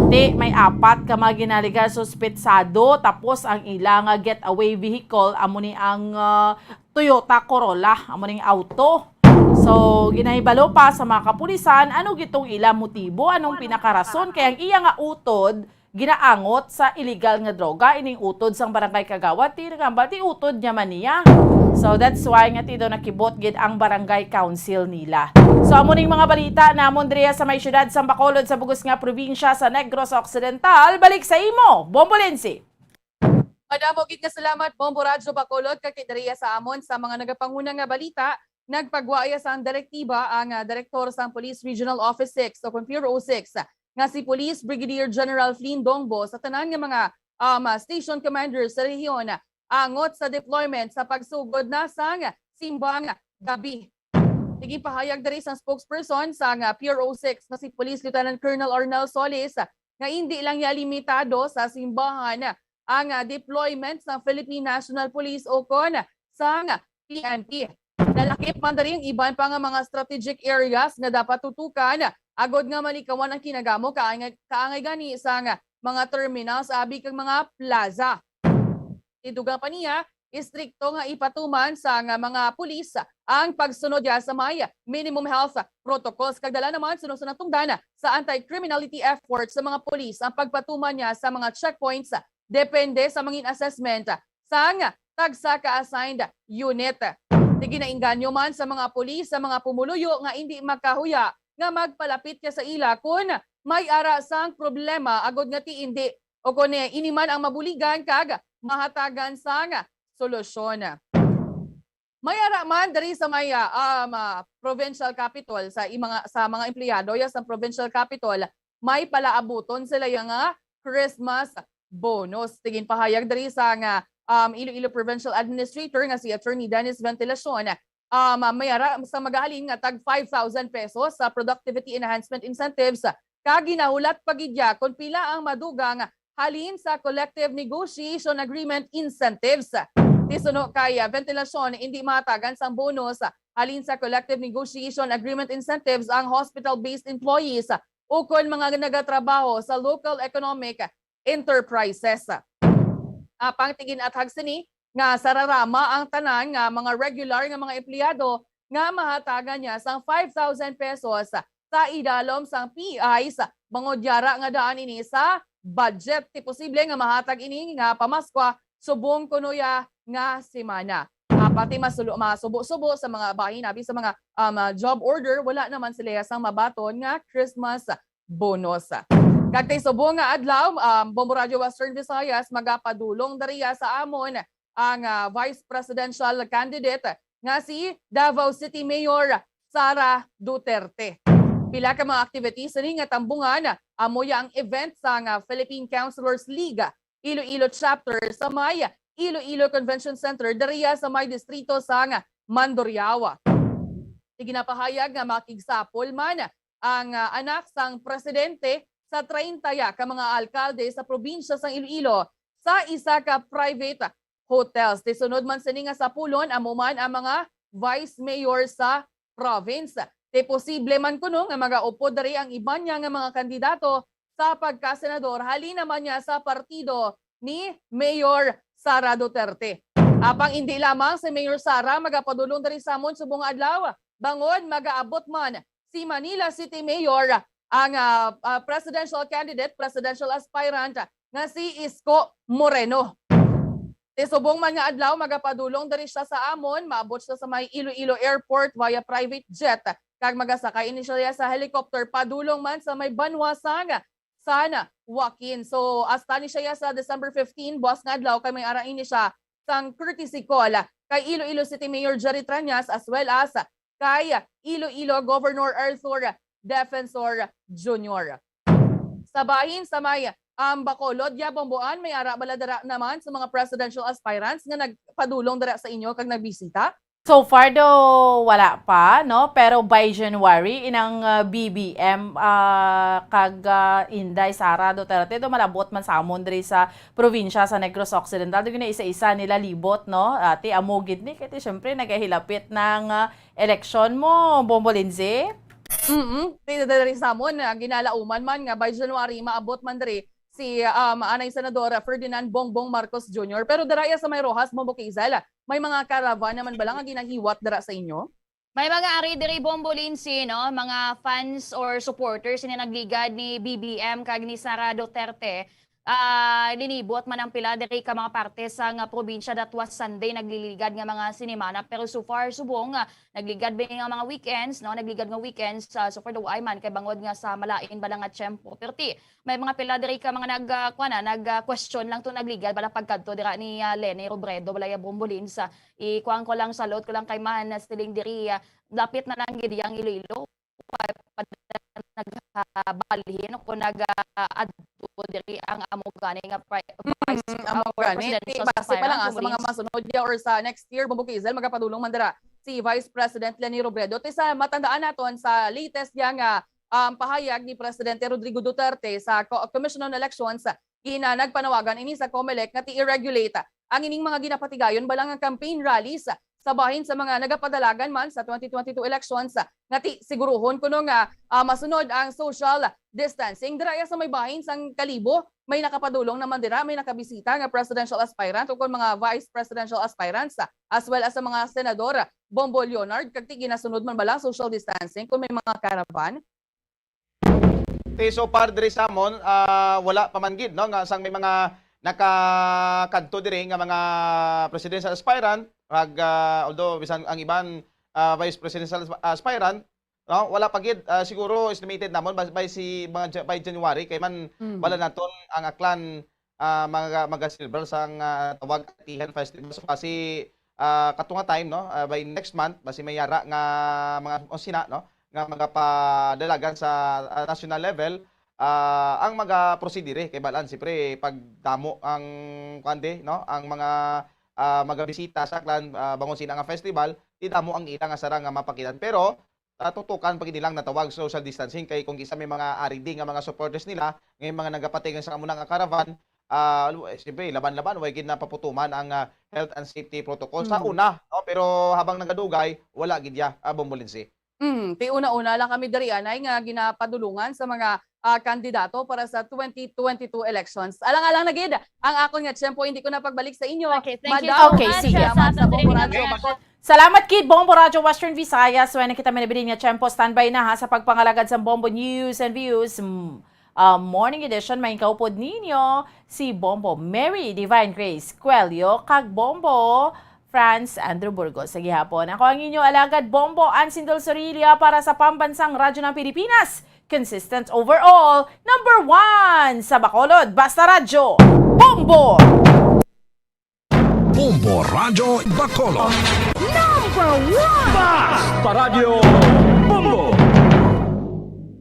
Ti may apat ka mga ginalegar suspetsado, tapos ang ila nga getaway vehicle amo ni ang, ah, Toyota Corolla, amo ning auto. So, ginahibalo pa sa mga kapulisan ano gitong ila motibo, anong pinakarason kay ang iya nga utod ginaangot sa illegal nga droga ining utod sang barangay kagawad, ti nagambal ti utod niya man niya. So that's why nga ti daw nakibot gid ang barangay council nila. So amo ning mga balita namon diriya sa may siyudad sang Bacolod sa bugos nga probinsya sa Negros Occidental. Balik sa imo, Bombolense. Madamo gid nga salamat, Bombo Radyo Bacolod, kag diriya sa amon sa mga nagapanguna nga balita. Nagpagwaya sang direktiba ang, ah, direktor sang Police Regional Office six o kon P R O six, nga si Police Brigadier General Flynn Dongbo sa tanan nga mga, um, station commanders sa rehiyon angot sa deployment sa pagsugod na sang simbang gabi. Tigipahayag diri sang spokesperson sang, ah, P R O six nga si Police Lieutenant Colonel Arnel Solis nga indi lang niya limitado sa simbahan ang, ah, deployment sang Philippine National Police o kon sang P N P. Nalakip man diri ang iban pa nga mga strategic areas nga dapat tutukan agod nga malikawan ang kinagamo kaangay, kaangay gani sang mga terminals abi kag mga plaza. Tidugang pa niya, istrikto nga ipatuman sang mga pulis ang pagsunod niya sa may minimum health protocols, kag dala naman suno sa natungdan sa anti-criminality efforts sa mga pulis ang pagpatuman niya sa mga checkpoints depende sa mangin assessment sang tagsa ka assigned unit. Ti ginainganyo man sa mga pulis sa mga pumuluyo nga indi makahuya nga magpalapit ka sa ila kun may ara sang problema agod nga ti indi o kon ini man ang mabuligan kag mahatagan sang solusyon. May ara man diri sa may, ah, um, ah, provincial capitol sa i-, mga, sa mga empleyado ya sa provincial capitol, may palaabuton sila ya nga Christmas bonus. Ti ginpahayag diri sa nga, um, Iloilo Provincial Administrator nga si Attorney Dennis Ventilacion, um, may ara sa magahalin nga tag five thousand pesos sa productivity enhancement incentives, kag ginahulat pa gid ya kon pila ang madugang halin sa collective negotiation agreement incentives. Ti suno kay, ah, Ventilacion, indi mahatagan sang bonus halin sa collective negotiation agreement incentives ang hospital-based employees ukon mga nagatrabaho sa local economic enterprises. Apang ti gin-athag sini nga sararama ang tanan nga mga regular nga mga empleyado nga mahatagan niya sang five thousand pesos sa idalom sang P I S. Bangod yara nga daan ini sa budget, ti posible nga mahatag ini nga pamaskwa subong kuno ya nga semana. Ah, pati masulo-, masubo-subo sa mga bahin, abi sa mga, um, ah, job order, wala naman sila sang mabaton nga Christmas bonus. Kag ti subong nga adlaw, um, Bombo Radyo Western Visayas magapadulong diriya sa amon ang, ah, vice presidential candidate nga si Davao City Mayor Sara Duterte. Pila ka mga activities ni nga tambungan, amo ya ang event sang, ah, Philippine Councilors League Iloilo Chapter sa may Iloilo Convention Center diriya sa may distrito sang Mandurriao. Iginapahayag nga makigsapol man ang, ah, anak sang presidente sa treinta ya ka mga alkalde sa probinsya sang Iloilo sa isa ka private hotels. Ti sunod man sini nga sapulon, amo man ang mga vice mayor sa province. Ti posible man kuno nga magaupod diri ang iban niya nga mga kandidato sa pagkasenador, halin naman niya sa partido ni Mayor Sara Duterte. Apang indi lamang si Mayor Sara magapadulong diri sa amon subong nga adlaw, bangod magaabot man si Manila City Mayor ang, ah, ah, presidential candidate, presidential aspirant nga si Isko Moreno. Ti subong man nga adlaw, magapadulong diri siya sa amon, maabot siya sa may Iloilo Airport via private jet, kag magasakay ini siya sa helicopter padulong man sa may banwa sang San Joaquin. So, hasta ni siya sa December fifteen, buwas nga adlaw, kay may ara ini siya sang courtesy call kay Iloilo City Mayor Jerry Treñas, as well as kay Iloilo Governor Arthur Defensor Junior. Sa bahin sa may, um, Bacolod, ya Bomboan, may ara bala dira naman sa mga presidential aspirants nga nagpadulong dira sa inyo kag nagbisita? So far daw, wala pa, no? Pero by January, inang, ah, B B M, ah, kag, ah, Inday Sara Duterte, daw malabot man sa amon diri sa probinsya sa Negros Occidental. Daw gina isa-isa nila libot, no? Ati, amo gid ni, kay ti, syempre, nagahilapit ng, ah, eleksyon mo, Bombo Lindsay. Mm-mm. Ti, diri sa amon, ah, ginalauman man nga by January, maabot man diri si, um, anay Senador Ferdinand Bongbong Marcos Junior. Pero dira ya sa may Roxas, Bombo Kizel, may mga caravan naman bala nga ginahiwat dira sa inyo? May mga ari diri, Bombo Lindsay, no? Mga fans or supporters nga nagligad ni B B M kag ni Sara Duterte. Ah, linibot man ang pila diri ka mga parte sang probinsya that was Sunday nagliligad nga mga sinimana. Pero so far, subong, ah, nagligad ba nga mga weekends, no? Nagligad nga weekends, ah, so far daw ay man kay bangod nga sa malain bala nga tiyempo. Pero ti, may mga pila diri ka mga nag, ah, kuwan na, nag, ah, question lang to nagligad bala pagkadto dira ni, ah, Leni Robredo, bala ya Bombo Lindsay, i-, kuwan ko lang, salot ko lang kay man, ah, siling diri, ah, lapit na lang gid yang Iloilo. Pa-, pa-, nagbalhin o kung nag, ah, adto diri ang amo gani nga pri-, Mm, vice, amo ah, or gani. Ti, presidential base pa lang, ah, sa mga masunod ya or sa next year, Bombo Kizel, magapadulong man dira si Vice President Leni Robredo. Ti sa matandaan naton sa latest ya nga, um, pahayag ni Presidente Rodrigo Duterte sa Co-, Commission on Elections, gina-, nagpanawagan ini sa Comelec nga ti i-regulate ang ining mga ginapatigayon bala nga campaign rallies sa bahin sa mga nagapadalagan man sa twenty twenty-two elections, nga ti siguruhon kuno nga, ah, masunod ang social distancing. Dira ya sa may bahin sang Kalibo, may nakapadulong naman dira, may nakabisita nga presidential aspirant o kon mga vice presidential aspirants, as well as sa mga senador, Bombo Leonard, kag ti ginasunod man bala ang social distancing kung may mga caravan? Ti, so far diri sa amon, ah, wala pa man gid, no, nga sang may mga nakakadto diri nga mga presidential aspirant, kag, ah, although bisan ang iban, ah, vice presidential asp-, aspirant, no, wala pa gid, ah, siguro estimated namon by, by si mga Ja-, by January kay man Mm. wala naton ang aklan, ah, mga, mga silver sang, ah, tawag Atihan Festival. So, basi, ah, kato nga time, no, ah, by next month, basi may yara nga mga, o sina, no, nga magapadalagan sa, ah, national level, ah, ang magaproseed diri kay balan, siyempre, pag damo ang, kuwan di, no, ang mga, ah, magabisita sa aklan, ah, bangon sina nga festival, di damo ang ila nga sara nga mapakitan. Pero, ah, tutukan pa gid nilang natawag social distancing kay kung kisa may mga ari di nga mga supporters nila, nga yung mga nagapatigan sa amo na nga caravan, ah, lu-, eh, siyempre, laban-laban, way gid napaputuman ang, ah, health and safety protocol sa Mm. una, no? Pero habang nagadugay, wala gid ya, ah, Bombo Lindsay. Mm, ti una-una lang kami diri, anay, nga ginapadulungan sa mga, ah, kandidato para sa twenty twenty-two elections. Alang-alang na gid ang akon nga tiyempo, hindi ko na pagbalik sa inyo. Okay, thank you Madam, so Okay, much, sige. salamat sa Bombo Radyo Bacol. Salamat, Kid Bombo Radyo Western Visayas. Wala na kita minabilin nga tiyempo. Standby na, ha, sa pagpangalagad sa Bombo News and Views. Mm, ah, morning edition, may kaupod ninyo si Bombo Mary Divine Grace Cuello kag Bombo Franz Andrew Burgos. Sa gihapon, ako ang inyo alagad, Bombo Ansindol Sorilla para sa Pambansang Radyo ng Pilipinas. Consistent overall, number one sa Bacolod. Basta Radyo, Bombo! Bombo Radyo Bacolod. Number one! Basta Radyo Bombo!